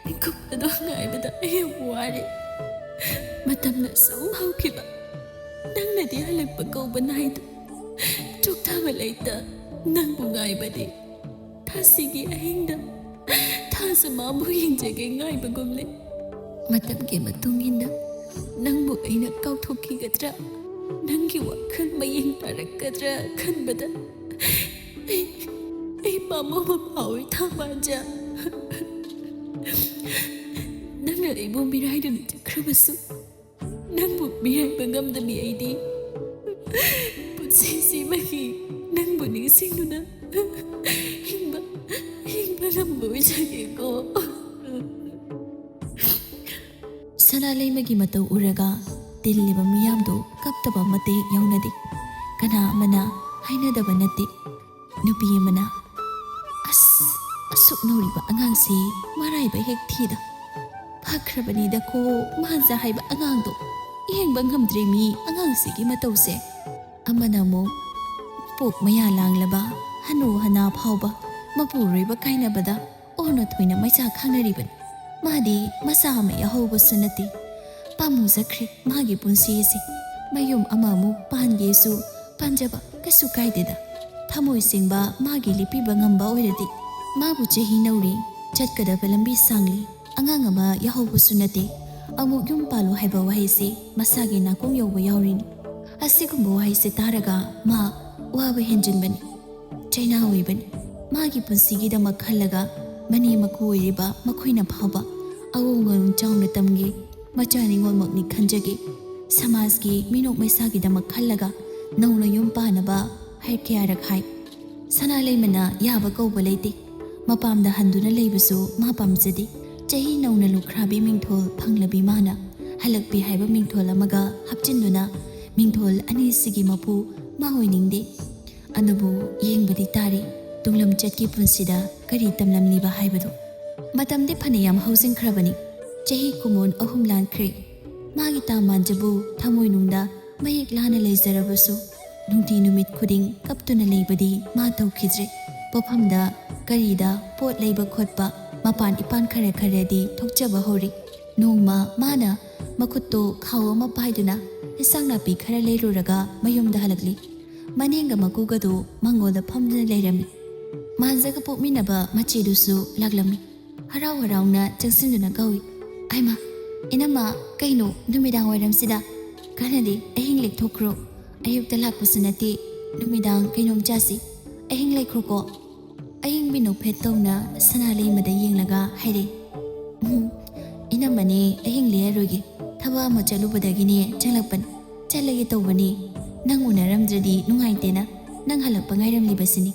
ꯃꯤꯀꯨꯞ ꯑꯗꯣ ꯉꯥꯏꯕꯗ ꯑꯩ ꯌꯥꯝ ꯋꯥꯔꯦ꯫ ꯃꯇꯝꯅ ꯁꯨꯝ ꯍꯧꯈꯤꯕ, ꯅꯪꯅꯗꯤ ꯍꯜꯂꯛꯄ ꯀꯧꯕ ꯅꯥꯏꯗ꯫ ꯆꯣꯛꯊꯕ ꯂꯩꯇ ꯅꯪꯕꯨ ꯉꯥꯏꯕꯗꯤ ꯊꯥꯁꯤꯒꯤ ꯑꯍꯤꯡꯗ ꯊꯥꯁꯨ ꯃꯥꯕꯨ ꯌꯦꯡꯖꯒꯦ ꯉꯥꯏꯕꯒꯨꯝꯂꯦ꯫ ꯃꯇꯝꯒꯤ ꯃꯇꯨꯡ ꯏꯟꯅ ꯅꯪꯕꯨ ꯑꯩꯅ ꯀꯥꯎꯊꯣꯛꯈꯤꯒꯗ꯭ꯔꯥ, ꯅꯪꯒꯤ ꯋꯥꯈꯜ ꯃꯌꯦꯡ ꯇꯥꯔꯛꯀꯗ꯭ꯔꯥ ꯈꯟꯕꯗ ꯑꯩ, ꯑꯩ ꯄꯥꯝꯃꯨꯕ ꯐꯥꯎꯏ ꯊꯥꯃꯥꯟꯖꯥ꯫ ꯅꯪꯅ ꯑꯩꯕꯨ ꯃꯤꯔꯥꯏꯗꯨꯅ ꯆꯠꯈ꯭ꯔꯕꯁꯨ, ꯅꯪꯕꯨ ꯃꯤꯔꯥꯏꯕ ꯉꯝꯗꯕꯤ ꯑꯩꯗꯤ ꯄꯨꯟꯁꯤꯁꯤꯃꯒꯤ ꯅꯪꯕꯨ ꯅꯤꯡꯁꯤꯡꯗꯨꯅ ꯍꯤꯡꯕ, ꯍꯤꯡꯕ ꯉꯝꯕ ꯑꯣꯏꯖꯒꯦꯀꯣ꯫ ꯁꯅꯥ ꯂꯩꯃꯒꯤ ꯃꯇꯧ ꯎꯔꯒ ꯇꯤꯜꯂꯤꯕ ꯃꯤꯌꯥꯝꯗꯨ ꯀꯞꯇꯕ ꯃꯇꯦꯛ ꯌꯥꯎꯅꯗꯦ꯫ ꯀꯅꯥ ꯑꯃꯅ ꯍꯥꯏꯅꯗꯕ ꯅꯠꯇꯦ꯫ ꯅꯨꯄꯤ ꯑꯃꯅ, "ꯑꯁ, ꯑꯁꯨꯛ ꯅꯧꯔꯤꯕ ꯑꯉꯥꯡꯁꯤ ꯃꯔꯥꯏꯕ ꯍꯦꯛ ꯊꯤꯗ꯫ ꯐꯈ꯭ꯔꯕꯅꯤꯗꯀꯣ ꯃꯥꯟꯖꯥ ꯍꯥꯏꯕ ꯑꯉꯥꯡꯗꯣ꯫ ꯌꯦꯡꯕ ꯉꯝꯗ꯭ꯔꯦ ꯃꯤ ꯑꯉꯥꯡꯁꯤꯒꯤ ꯃꯇꯧꯁꯦ"꯫ ꯑꯃꯅ ꯑꯃꯨꯛ, "ꯄꯣꯛ ꯃꯌꯥ ꯂꯥꯡꯂꯕ ꯍꯅꯨ ꯍꯅꯥ ꯐꯥꯎꯕ ꯃꯄꯨꯔꯣꯏꯕ ꯀꯥꯏꯅꯕꯗ ꯑꯣꯟꯅ ꯊꯣꯏꯅ ꯃꯩꯆꯥ ꯈꯥꯡꯅꯔꯤꯕꯅꯤ꯫ ꯃꯥꯗꯤ ꯃꯆꯥ ꯑꯃ ꯌꯥꯍꯧꯕꯁꯨ ꯅꯠꯇꯦ꯫ ꯄꯥꯝꯃꯨꯖꯈ꯭ꯔꯦ ꯃꯥꯒꯤ ꯄꯨꯟꯁꯤ ꯑꯁꯤ꯫ ꯃꯌꯨꯝ ꯑꯃꯃꯨꯛ ꯄꯥꯟꯒꯦꯁꯨ ꯄꯥꯟꯖꯕ ꯀꯩꯁꯨ ꯀꯥꯏꯗꯦꯗ꯫ ꯊꯃꯣꯏ ꯁꯦꯡꯕ ꯃꯥꯒꯤ ꯂꯦꯞꯄꯤꯕ ꯉꯝꯕ ꯑꯣꯏꯔꯗꯤ꯫ ꯃꯥꯕꯨ ꯆꯍꯤ ꯅꯧꯔꯤ, ꯆꯠꯀꯗꯕ ꯂꯝꯕꯤ ꯁꯥꯡꯂꯤ, ꯑꯉꯥꯡ ꯑꯃ ꯌꯥꯍꯧꯕꯁꯨ ꯅꯠꯇꯦ꯫ ꯑꯃꯨꯛ ꯌꯨꯝ ꯄꯥꯜꯂꯨ ꯍꯥꯏꯕ ꯋꯥꯍꯩꯁꯦ ꯃꯁꯥꯒꯤ ꯅꯥꯀꯣꯡ ꯌꯧꯕ ꯌꯥꯎꯔꯤꯅꯤ꯫ ꯑꯁꯤꯒꯨꯝꯕ ꯋꯥꯍꯩꯁꯦ ꯇꯥꯔꯒ ꯃꯥ ꯋꯥꯕ ꯍꯦꯟꯖꯤꯟꯕꯅꯤ꯫ ꯆꯩꯅꯥ ꯑꯣꯏꯕꯅꯤ꯫ ꯃꯥꯒꯤ ꯄꯨꯟꯁꯤꯒꯤꯗꯃꯛ ꯈꯜꯂꯒ ꯃꯅꯦ ꯃꯀꯨ ꯑꯣꯏꯔꯤꯕ ꯃꯈꯣꯏꯅ ꯐꯥꯎꯕ ꯑꯋꯣꯡ ꯑꯋꯣꯡ ꯆꯥꯎꯅ ꯇꯝꯒꯦ, ꯃꯆꯥ ꯅꯤꯉꯣꯜꯃꯛꯅꯤ ꯈꯟꯖꯒꯦ, ꯁꯃꯥꯖꯀꯤ ꯃꯤꯅꯣꯛ ꯃꯩꯁꯥꯒꯤꯗꯃꯛ ꯈꯜꯂꯒ ꯅꯧꯅ ꯌꯨꯝ ꯄꯥꯟꯅꯕ ꯍꯥꯏ ꯀꯌꯥꯔꯛ ꯍꯥꯏ꯫ ꯁꯅꯥ ꯂꯩꯃꯅ ꯌꯥꯕ ꯀꯧꯕ ꯂꯩꯇꯦ꯫ ꯃꯄꯥꯝꯗ ꯍꯟꯗꯨꯅ ꯂꯩꯕꯁꯨ ꯃꯥ ꯄꯥꯝꯖꯗꯦ꯫ ꯆꯍꯤ ꯅꯧꯅ ꯂꯨꯈ꯭ꯔꯥꯕꯤ ꯃꯤꯡꯊꯣꯜ ꯐꯪꯂꯕꯤ ꯃꯥꯅ ꯍꯜꯂꯛꯄꯤ ꯍꯥꯏꯕ ꯃꯤꯡꯊꯣꯜ ꯑꯃꯒ ꯍꯥꯞꯆꯤꯟꯗꯨꯅ ꯃꯤꯡꯊꯣꯜ ꯑꯅꯤꯁꯤꯒꯤ ꯃꯄꯨ ꯃꯥ ꯑꯣꯏꯅꯤꯡꯗꯦ꯫ ꯑꯗꯨꯕꯨ ꯌꯦꯡꯕꯗꯤ ꯇꯥꯔꯤ, ꯇꯨꯡꯂꯝꯆꯠꯀꯤ ꯄꯨꯟꯁꯤꯗ ꯀꯔꯤ ꯇꯝꯂꯝꯂꯤꯕ ꯍꯥꯏꯕꯗꯨ꯫ ꯃꯇꯝꯗꯤ ꯐꯅꯌꯥꯝ ꯍꯧꯖꯤꯟꯈ꯭ꯔꯕꯅꯤ꯫ ꯆꯍꯤ ꯀꯨꯟꯃꯣꯟ ꯑꯍꯨꯝ ꯂꯥꯟꯈ꯭ꯔꯦ꯫ ꯃꯥꯒꯤ ꯇꯥ ꯃꯥꯟꯖꯕꯨ ꯊꯃꯣꯏꯅꯨꯡꯗ ꯃꯌꯦꯛ ꯂꯥꯅ ꯂꯩꯖꯔꯕꯁꯨ, ꯅꯨꯡꯇꯤ ꯅꯨꯃꯤꯠ ꯈꯨꯗꯤꯡ ꯀꯞꯇꯨꯅ ꯂꯩꯕꯗꯤ ꯃꯥ ꯇꯧꯈꯤꯗ꯭ꯔꯦ꯫ ꯄꯣꯠꯐꯝꯗ, ꯀꯔꯤꯗ ꯄꯣꯠ ꯂꯩꯕ ꯈꯣꯠꯄ, ꯃꯄꯥꯟ ꯏꯄꯥꯟ ꯈꯔ ꯈꯔꯗꯤ ꯊꯣꯛꯆꯕ ꯍꯧꯔꯤ꯫ ꯅꯣꯡꯃ ꯃꯥꯅ ꯃꯈꯨꯠꯇꯣ ꯈꯥꯎ ꯑꯃ ꯄꯥꯏꯗꯨꯅ ꯏꯟꯁꯥꯡ ꯅꯥꯄꯤ ꯈꯔ ꯂꯩꯔꯨꯔꯒ ꯃꯌꯨꯝꯗ ꯍꯜꯂꯛꯂꯤ꯫ ꯃꯅꯦꯝꯒ ꯃꯀꯨꯒꯗꯨ ꯃꯉꯣꯟꯗ ꯐꯝꯗꯨꯅ ꯂꯩꯔꯝꯃꯤ꯫ ꯃꯥꯟꯖꯒ ꯄꯣꯛꯃꯤꯟꯅꯕ ꯃꯆꯦꯗꯨꯁꯨ ꯂꯥꯛꯂꯝꯃꯤ꯫ ꯍꯔꯥꯎ ꯍꯔꯥꯎꯅ ꯆꯪꯁꯤꯟꯗꯨꯅ ꯀꯧꯏ, "ꯑꯩꯃ, ꯏꯅꯝꯃ, ꯀꯩꯅꯣ ꯅꯨꯃꯤꯗꯥꯡ ꯋꯥꯏꯔꯝꯁꯤꯗ? ꯀꯥꯟꯅꯗꯦ, ꯑꯍꯤꯡ ꯂꯦꯛꯊꯣꯛꯈ꯭ꯔꯣ꯫ ꯑꯌꯨꯛꯇ ꯂꯥꯛꯄꯁꯨ ꯅꯠꯇꯦ, ꯅꯨꯃꯤꯗꯥꯡ ꯀꯩꯅꯣꯝ ꯆꯥꯁꯤ꯫ ꯑꯍꯤꯡ ꯂꯩꯈ꯭ꯔꯣꯀꯣ?" ꯑꯍꯤꯡꯕꯤ ꯅꯣꯛꯐꯦꯠ ꯇꯧꯅ ꯁꯅꯥꯂꯩꯃꯗ ꯌꯦꯡꯂꯒ ꯍꯥꯏꯔꯦ, "ꯎꯝ, ꯏꯅꯝꯃꯅꯦ, ꯑꯍꯤꯡ ꯂꯦꯛꯑꯔꯣꯏꯒꯦ꯫ ꯊꯕꯛ ꯑꯃ ꯆꯠꯂꯨꯕꯗꯒꯤꯅꯦ ꯆꯪꯂꯛꯄꯅꯤ꯫ ꯆꯠꯂꯒꯦ ꯇꯧꯕꯅꯤ꯫ ꯅꯪ ꯎꯅꯔꯝꯗ꯭ꯔꯗꯤ ꯅꯨꯡꯉꯥꯏꯇꯦꯅ ꯅꯪ ꯍꯜꯂꯛꯄ ꯉꯥꯏꯔꯝꯂꯤꯕꯁꯤꯅꯤ꯫"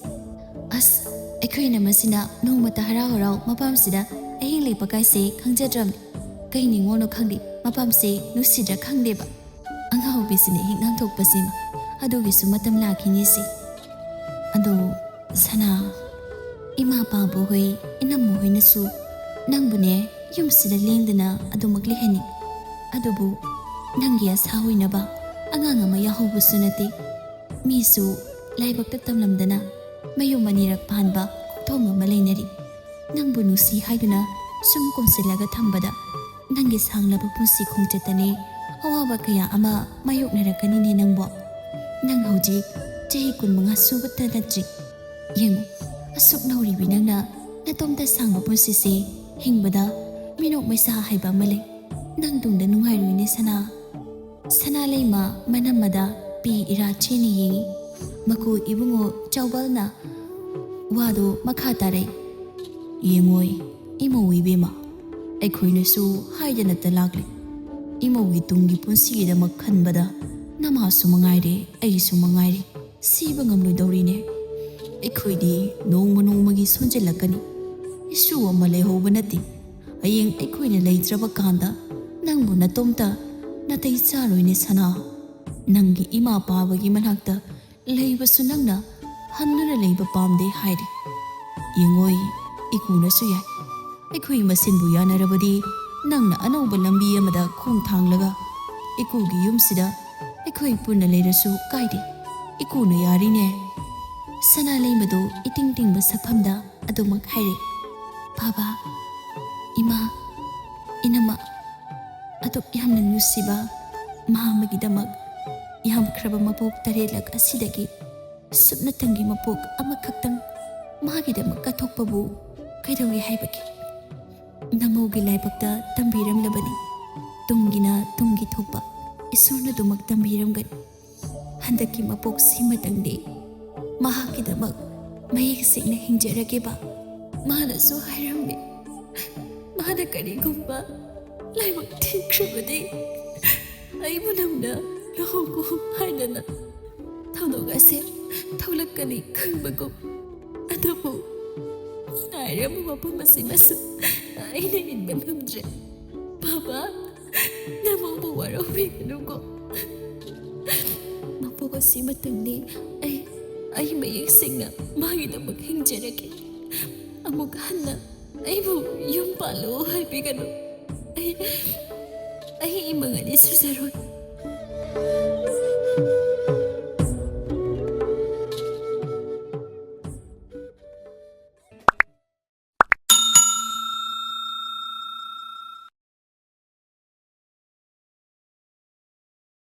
ꯑꯁ, ꯑꯩꯈꯣꯏ ꯏꯅꯝꯃꯁꯤꯅ ꯅꯣꯡꯃꯇ ꯍꯔꯥꯎ ꯍꯔꯥꯎ ꯃꯄꯥꯝꯁꯤꯗ ꯑꯍꯤꯡ ꯂꯦꯛꯄ ꯀꯥꯏꯁꯦ ꯈꯪꯖꯗ꯭ꯔꯕꯅꯤ꯫ ꯀꯩ ꯅꯤꯡꯉꯣꯜꯅꯣ ꯈꯪꯗꯦ, ꯃꯄꯥꯝꯁꯦ ꯅꯨꯡꯁꯤꯗ꯭ꯔꯥ ꯈꯪꯗꯦꯕ꯫ ꯑꯉꯥꯎꯕꯤꯁꯤꯅ ꯍꯦꯛ ꯉꯥꯡꯊꯣꯛꯄꯁꯤꯃ꯫ ꯑꯗꯨꯒꯤꯁꯨ ꯃꯇꯝ ꯂꯥꯛꯈꯤꯅꯤꯁꯦ꯫ ꯑꯗꯣ ꯁꯅꯥ, ꯏꯃꯥ ꯄꯥꯕ ꯍꯣꯏ, ꯏꯅꯝꯃ ꯍꯣꯏꯅꯁꯨ ꯅꯪꯕꯨꯅꯦ ꯌꯨꯝꯁꯤꯗ ꯂꯦꯡꯗꯅ ꯑꯗꯨꯃꯛ ꯂꯩꯍꯟꯅꯤꯡ꯫ ꯑꯗꯨꯕꯨ ꯅꯪꯒꯤ ꯑꯁꯥ ꯑꯣꯏꯅꯕ ꯑꯉꯥꯡ ꯑꯃ ꯌꯥꯎꯍꯧꯕꯁꯨ ꯅꯠꯇꯦ꯫ ꯃꯤꯁꯨ ꯂꯥꯏꯕꯛꯇ ꯇꯝꯂꯝꯗꯅ ꯃꯌꯨꯝ ꯑꯅꯤꯔꯛ ꯄꯥꯟꯕ ꯈꯣꯡꯊꯣꯡ ꯑꯃ ꯂꯩꯅꯔꯤ꯫ ꯅꯪꯕꯨ ꯅꯨꯡꯁꯤ ꯍꯥꯏꯗꯨꯅ ꯁꯨꯝ ꯀꯣꯟꯁꯤꯜꯂꯒ ꯊꯝꯕꯗ ꯅꯪꯒꯤ ꯁꯥꯡꯂꯕ ꯄꯨꯟꯁꯤ ꯈꯣꯡꯆꯠꯇꯅꯦ ꯑꯋꯥꯕ ꯀꯌꯥ ꯑꯃ ꯃꯥꯌꯣꯛꯅꯔꯛꯀꯅꯤꯅꯦ ꯅꯪꯕꯣ꯫ ꯅꯪ ꯍꯧꯖꯤꯛ ꯆꯍꯤ ꯀꯨꯟꯃꯉꯥ ꯁꯨꯕꯇ ꯅꯠꯇ꯭ꯔꯤ꯫ ꯌꯦꯡꯉꯨ, ꯑꯁꯨꯛ ꯅꯧꯔꯤꯕꯤ ꯅꯪꯅ ꯅꯇꯣꯝꯇ ꯁꯥꯡꯕ ꯄꯨꯟꯁꯤꯁꯦ ꯍꯤꯡꯕꯗ ꯃꯤꯅꯣꯛ ꯃꯩꯁꯥ ꯍꯥꯏꯕ ꯑꯃ ꯂꯩ꯫ ꯅꯪ ꯇꯨꯡꯗ ꯅꯨꯡꯉꯥꯏꯔꯣꯏꯅꯦ ꯁꯅꯥ꯫ ꯁꯅꯥꯂꯩꯃ ꯃꯅꯝꯃꯗ ꯄꯤ ꯏꯔꯥ ꯆꯦꯅ ꯌꯦꯡꯉꯤ꯫ ꯃꯀꯨ ꯏꯕꯨꯡꯉꯣ ꯆꯥꯎꯕꯜꯅ ꯋꯥꯗꯣ ꯃꯈꯥ ꯇꯥꯔꯛꯏ꯫ "ꯌꯦꯡꯉꯣꯏ, ꯏꯃꯧ ꯏꯕꯦꯝꯃ, ꯑꯩꯈꯣꯏꯅꯁꯨ ꯍꯥꯏꯗꯅꯇ ꯂꯥꯛꯂꯤ꯫ ꯏꯃꯧꯒꯤ ꯇꯨꯡꯒꯤ ꯄꯨꯟꯁꯤꯒꯤꯗꯃꯛ ꯈꯟꯕꯗ ꯅꯃꯥꯁꯨ ꯃꯉꯥꯏꯔꯦ, ꯑꯩꯁꯨ ꯃꯉꯥꯏꯔꯦ, ꯁꯤꯕ ꯉꯝꯂꯣꯏꯗꯧꯔꯤꯅꯦ꯫ ꯑꯩꯈꯣꯏꯗꯤ ꯅꯣꯡꯃ ꯅꯣꯡꯃꯒꯤ ꯁꯣꯟꯖꯤꯜꯂꯛꯀꯅꯤ꯫ ꯏꯁꯨ ꯑꯃ ꯂꯩꯍꯧꯕ ꯅꯠꯇꯦ꯫ ꯍꯌꯦꯡ ꯑꯩꯈꯣꯏꯅ ꯂꯩꯇ꯭ꯔꯕ ꯀꯥꯟꯗ ꯅꯪꯕꯨ ꯅꯇꯣꯝꯇ ꯅꯥꯇꯩ ꯆꯥꯔꯣꯏꯅꯦ ꯁꯅꯥ꯫ ꯅꯪꯒꯤ ꯏꯃꯥ ꯄꯥꯕꯒꯤ ꯃꯅꯥꯛꯇ ꯂꯩꯕꯁꯨ ꯅꯪꯅ ꯍꯟꯗꯨꯅ ꯂꯩꯕ ꯄꯥꯝꯗꯦ ꯍꯥꯏꯔꯤ꯫ ꯌꯦꯡꯉꯣꯏ, ꯏꯀꯨꯅꯁꯨ ꯌꯥꯏ꯫ ꯑꯩꯈꯣꯏ ꯃꯁꯦꯟꯕꯨ ꯌꯥꯅꯔꯕꯗꯤ ꯅꯪꯅ ꯑꯅꯧꯕ ꯂꯝꯕꯤ ꯑꯃꯗ ꯈꯣꯡ ꯊꯥꯡꯂꯒ ꯏꯀꯨꯒꯤ ꯌꯨꯝꯁꯤꯗ ꯑꯩꯈꯣꯏ ꯄꯨꯟꯅ ꯂꯩꯔꯁꯨ ꯀꯥꯏꯗꯦ꯫ ꯏꯀꯨꯅ ꯌꯥꯔꯤꯅꯦ꯫ ꯁꯅꯥ ꯂꯩꯃꯗꯨ ꯏꯇꯤꯡ ꯇꯤꯡꯕ ꯁꯛꯐꯝꯗ ꯑꯗꯨꯃꯛ ꯍꯥꯏꯔꯦ꯫ ꯕꯥꯕꯥ, ꯏꯃꯥ, ꯏꯅꯝꯃ, ꯑꯗꯨꯛ ꯌꯥꯝꯅ ꯅꯨꯡꯁꯤꯕ ꯃꯥ ꯑꯃꯒꯤꯗꯃꯛ ꯌꯥꯝꯈ꯭ꯔꯕ ꯃꯄꯣꯛ ꯇꯔꯦꯠꯂꯛ ꯑꯁꯤꯗꯒꯤ ꯁꯨꯞꯅꯇꯪꯒꯤ ꯃꯄꯣꯛ ꯑꯃꯈꯛꯇꯪ ꯃꯥꯒꯤꯗꯃꯛ ꯀꯠꯊꯣꯛꯄꯕꯨ ꯀꯩꯗꯧꯏ ꯍꯥꯏꯕꯒꯦ? ꯅꯃꯧꯒꯤ ꯂꯥꯏꯕꯛꯇ ꯇꯝꯕꯤꯔꯝꯂꯕꯅꯤ꯫ ꯇꯨꯡꯒꯤꯅ ꯇꯨꯡꯒꯤ ꯊꯣꯛꯄ ꯏꯁꯣꯔꯅ ꯑꯗꯨꯃꯛ ꯇꯝꯕꯤꯔꯝꯒꯅꯤ꯫ ꯍꯟꯗꯛꯀꯤ ꯃꯄꯣꯛꯁꯤꯃꯇꯪꯗꯤ ꯃꯍꯥꯛꯀꯤꯗꯃꯛ ꯃꯌꯦꯛ ꯁꯦꯡꯅ ꯍꯤꯡꯖꯔꯒꯦꯕ꯫ ꯃꯥꯅꯁꯨ ꯍꯥꯏꯔꯝꯃꯤ, ꯃꯥꯅ ꯀꯔꯤꯒꯨꯝꯕ ꯂꯥꯏꯕꯛ ꯊꯤꯈ꯭ꯔꯕꯗꯤ ꯑꯩꯕꯨ ꯅꯪꯅ ꯂꯨꯍꯣꯡꯉꯨ ꯍꯥꯏꯗꯅ ꯊꯧꯗꯣꯛ ꯑꯁꯦ ꯊꯣꯛꯂꯛꯀꯅꯤ ꯈꯪꯕꯒꯨꯝ꯫ ꯑꯗꯨꯕꯨ ꯉꯥꯏꯔꯕ ꯃꯐꯝ ꯑꯁꯤꯃꯁꯨ ꯑꯩꯅ ꯏꯟꯕ ꯉꯝꯗ꯭ꯔꯦ꯫ ꯕꯥꯕꯥ, ꯅꯃꯧꯕꯨ ꯋꯥꯔꯧꯕꯤꯒꯅꯨꯀꯣ꯫ ꯃꯄꯣꯛ ꯑꯁꯤꯃꯇꯪꯗꯤ ꯑꯩ, ꯑꯩ ꯃꯌꯦꯛ ꯁꯦꯡꯅ ꯃꯥꯒꯤꯗꯃꯛ ꯍꯤꯡꯖꯔꯒꯦ꯫ ꯑꯃꯨꯛ ꯍꯟꯅ ꯑꯩꯕꯨ ꯌꯨꯝ ꯄꯥꯜꯂꯨ ꯍꯥꯏꯕꯤꯒꯅꯨ꯫ ꯑꯩ, ꯑꯩ ꯏꯃꯪ ꯑꯅꯤ ꯁꯨꯖꯔꯣꯏ꯫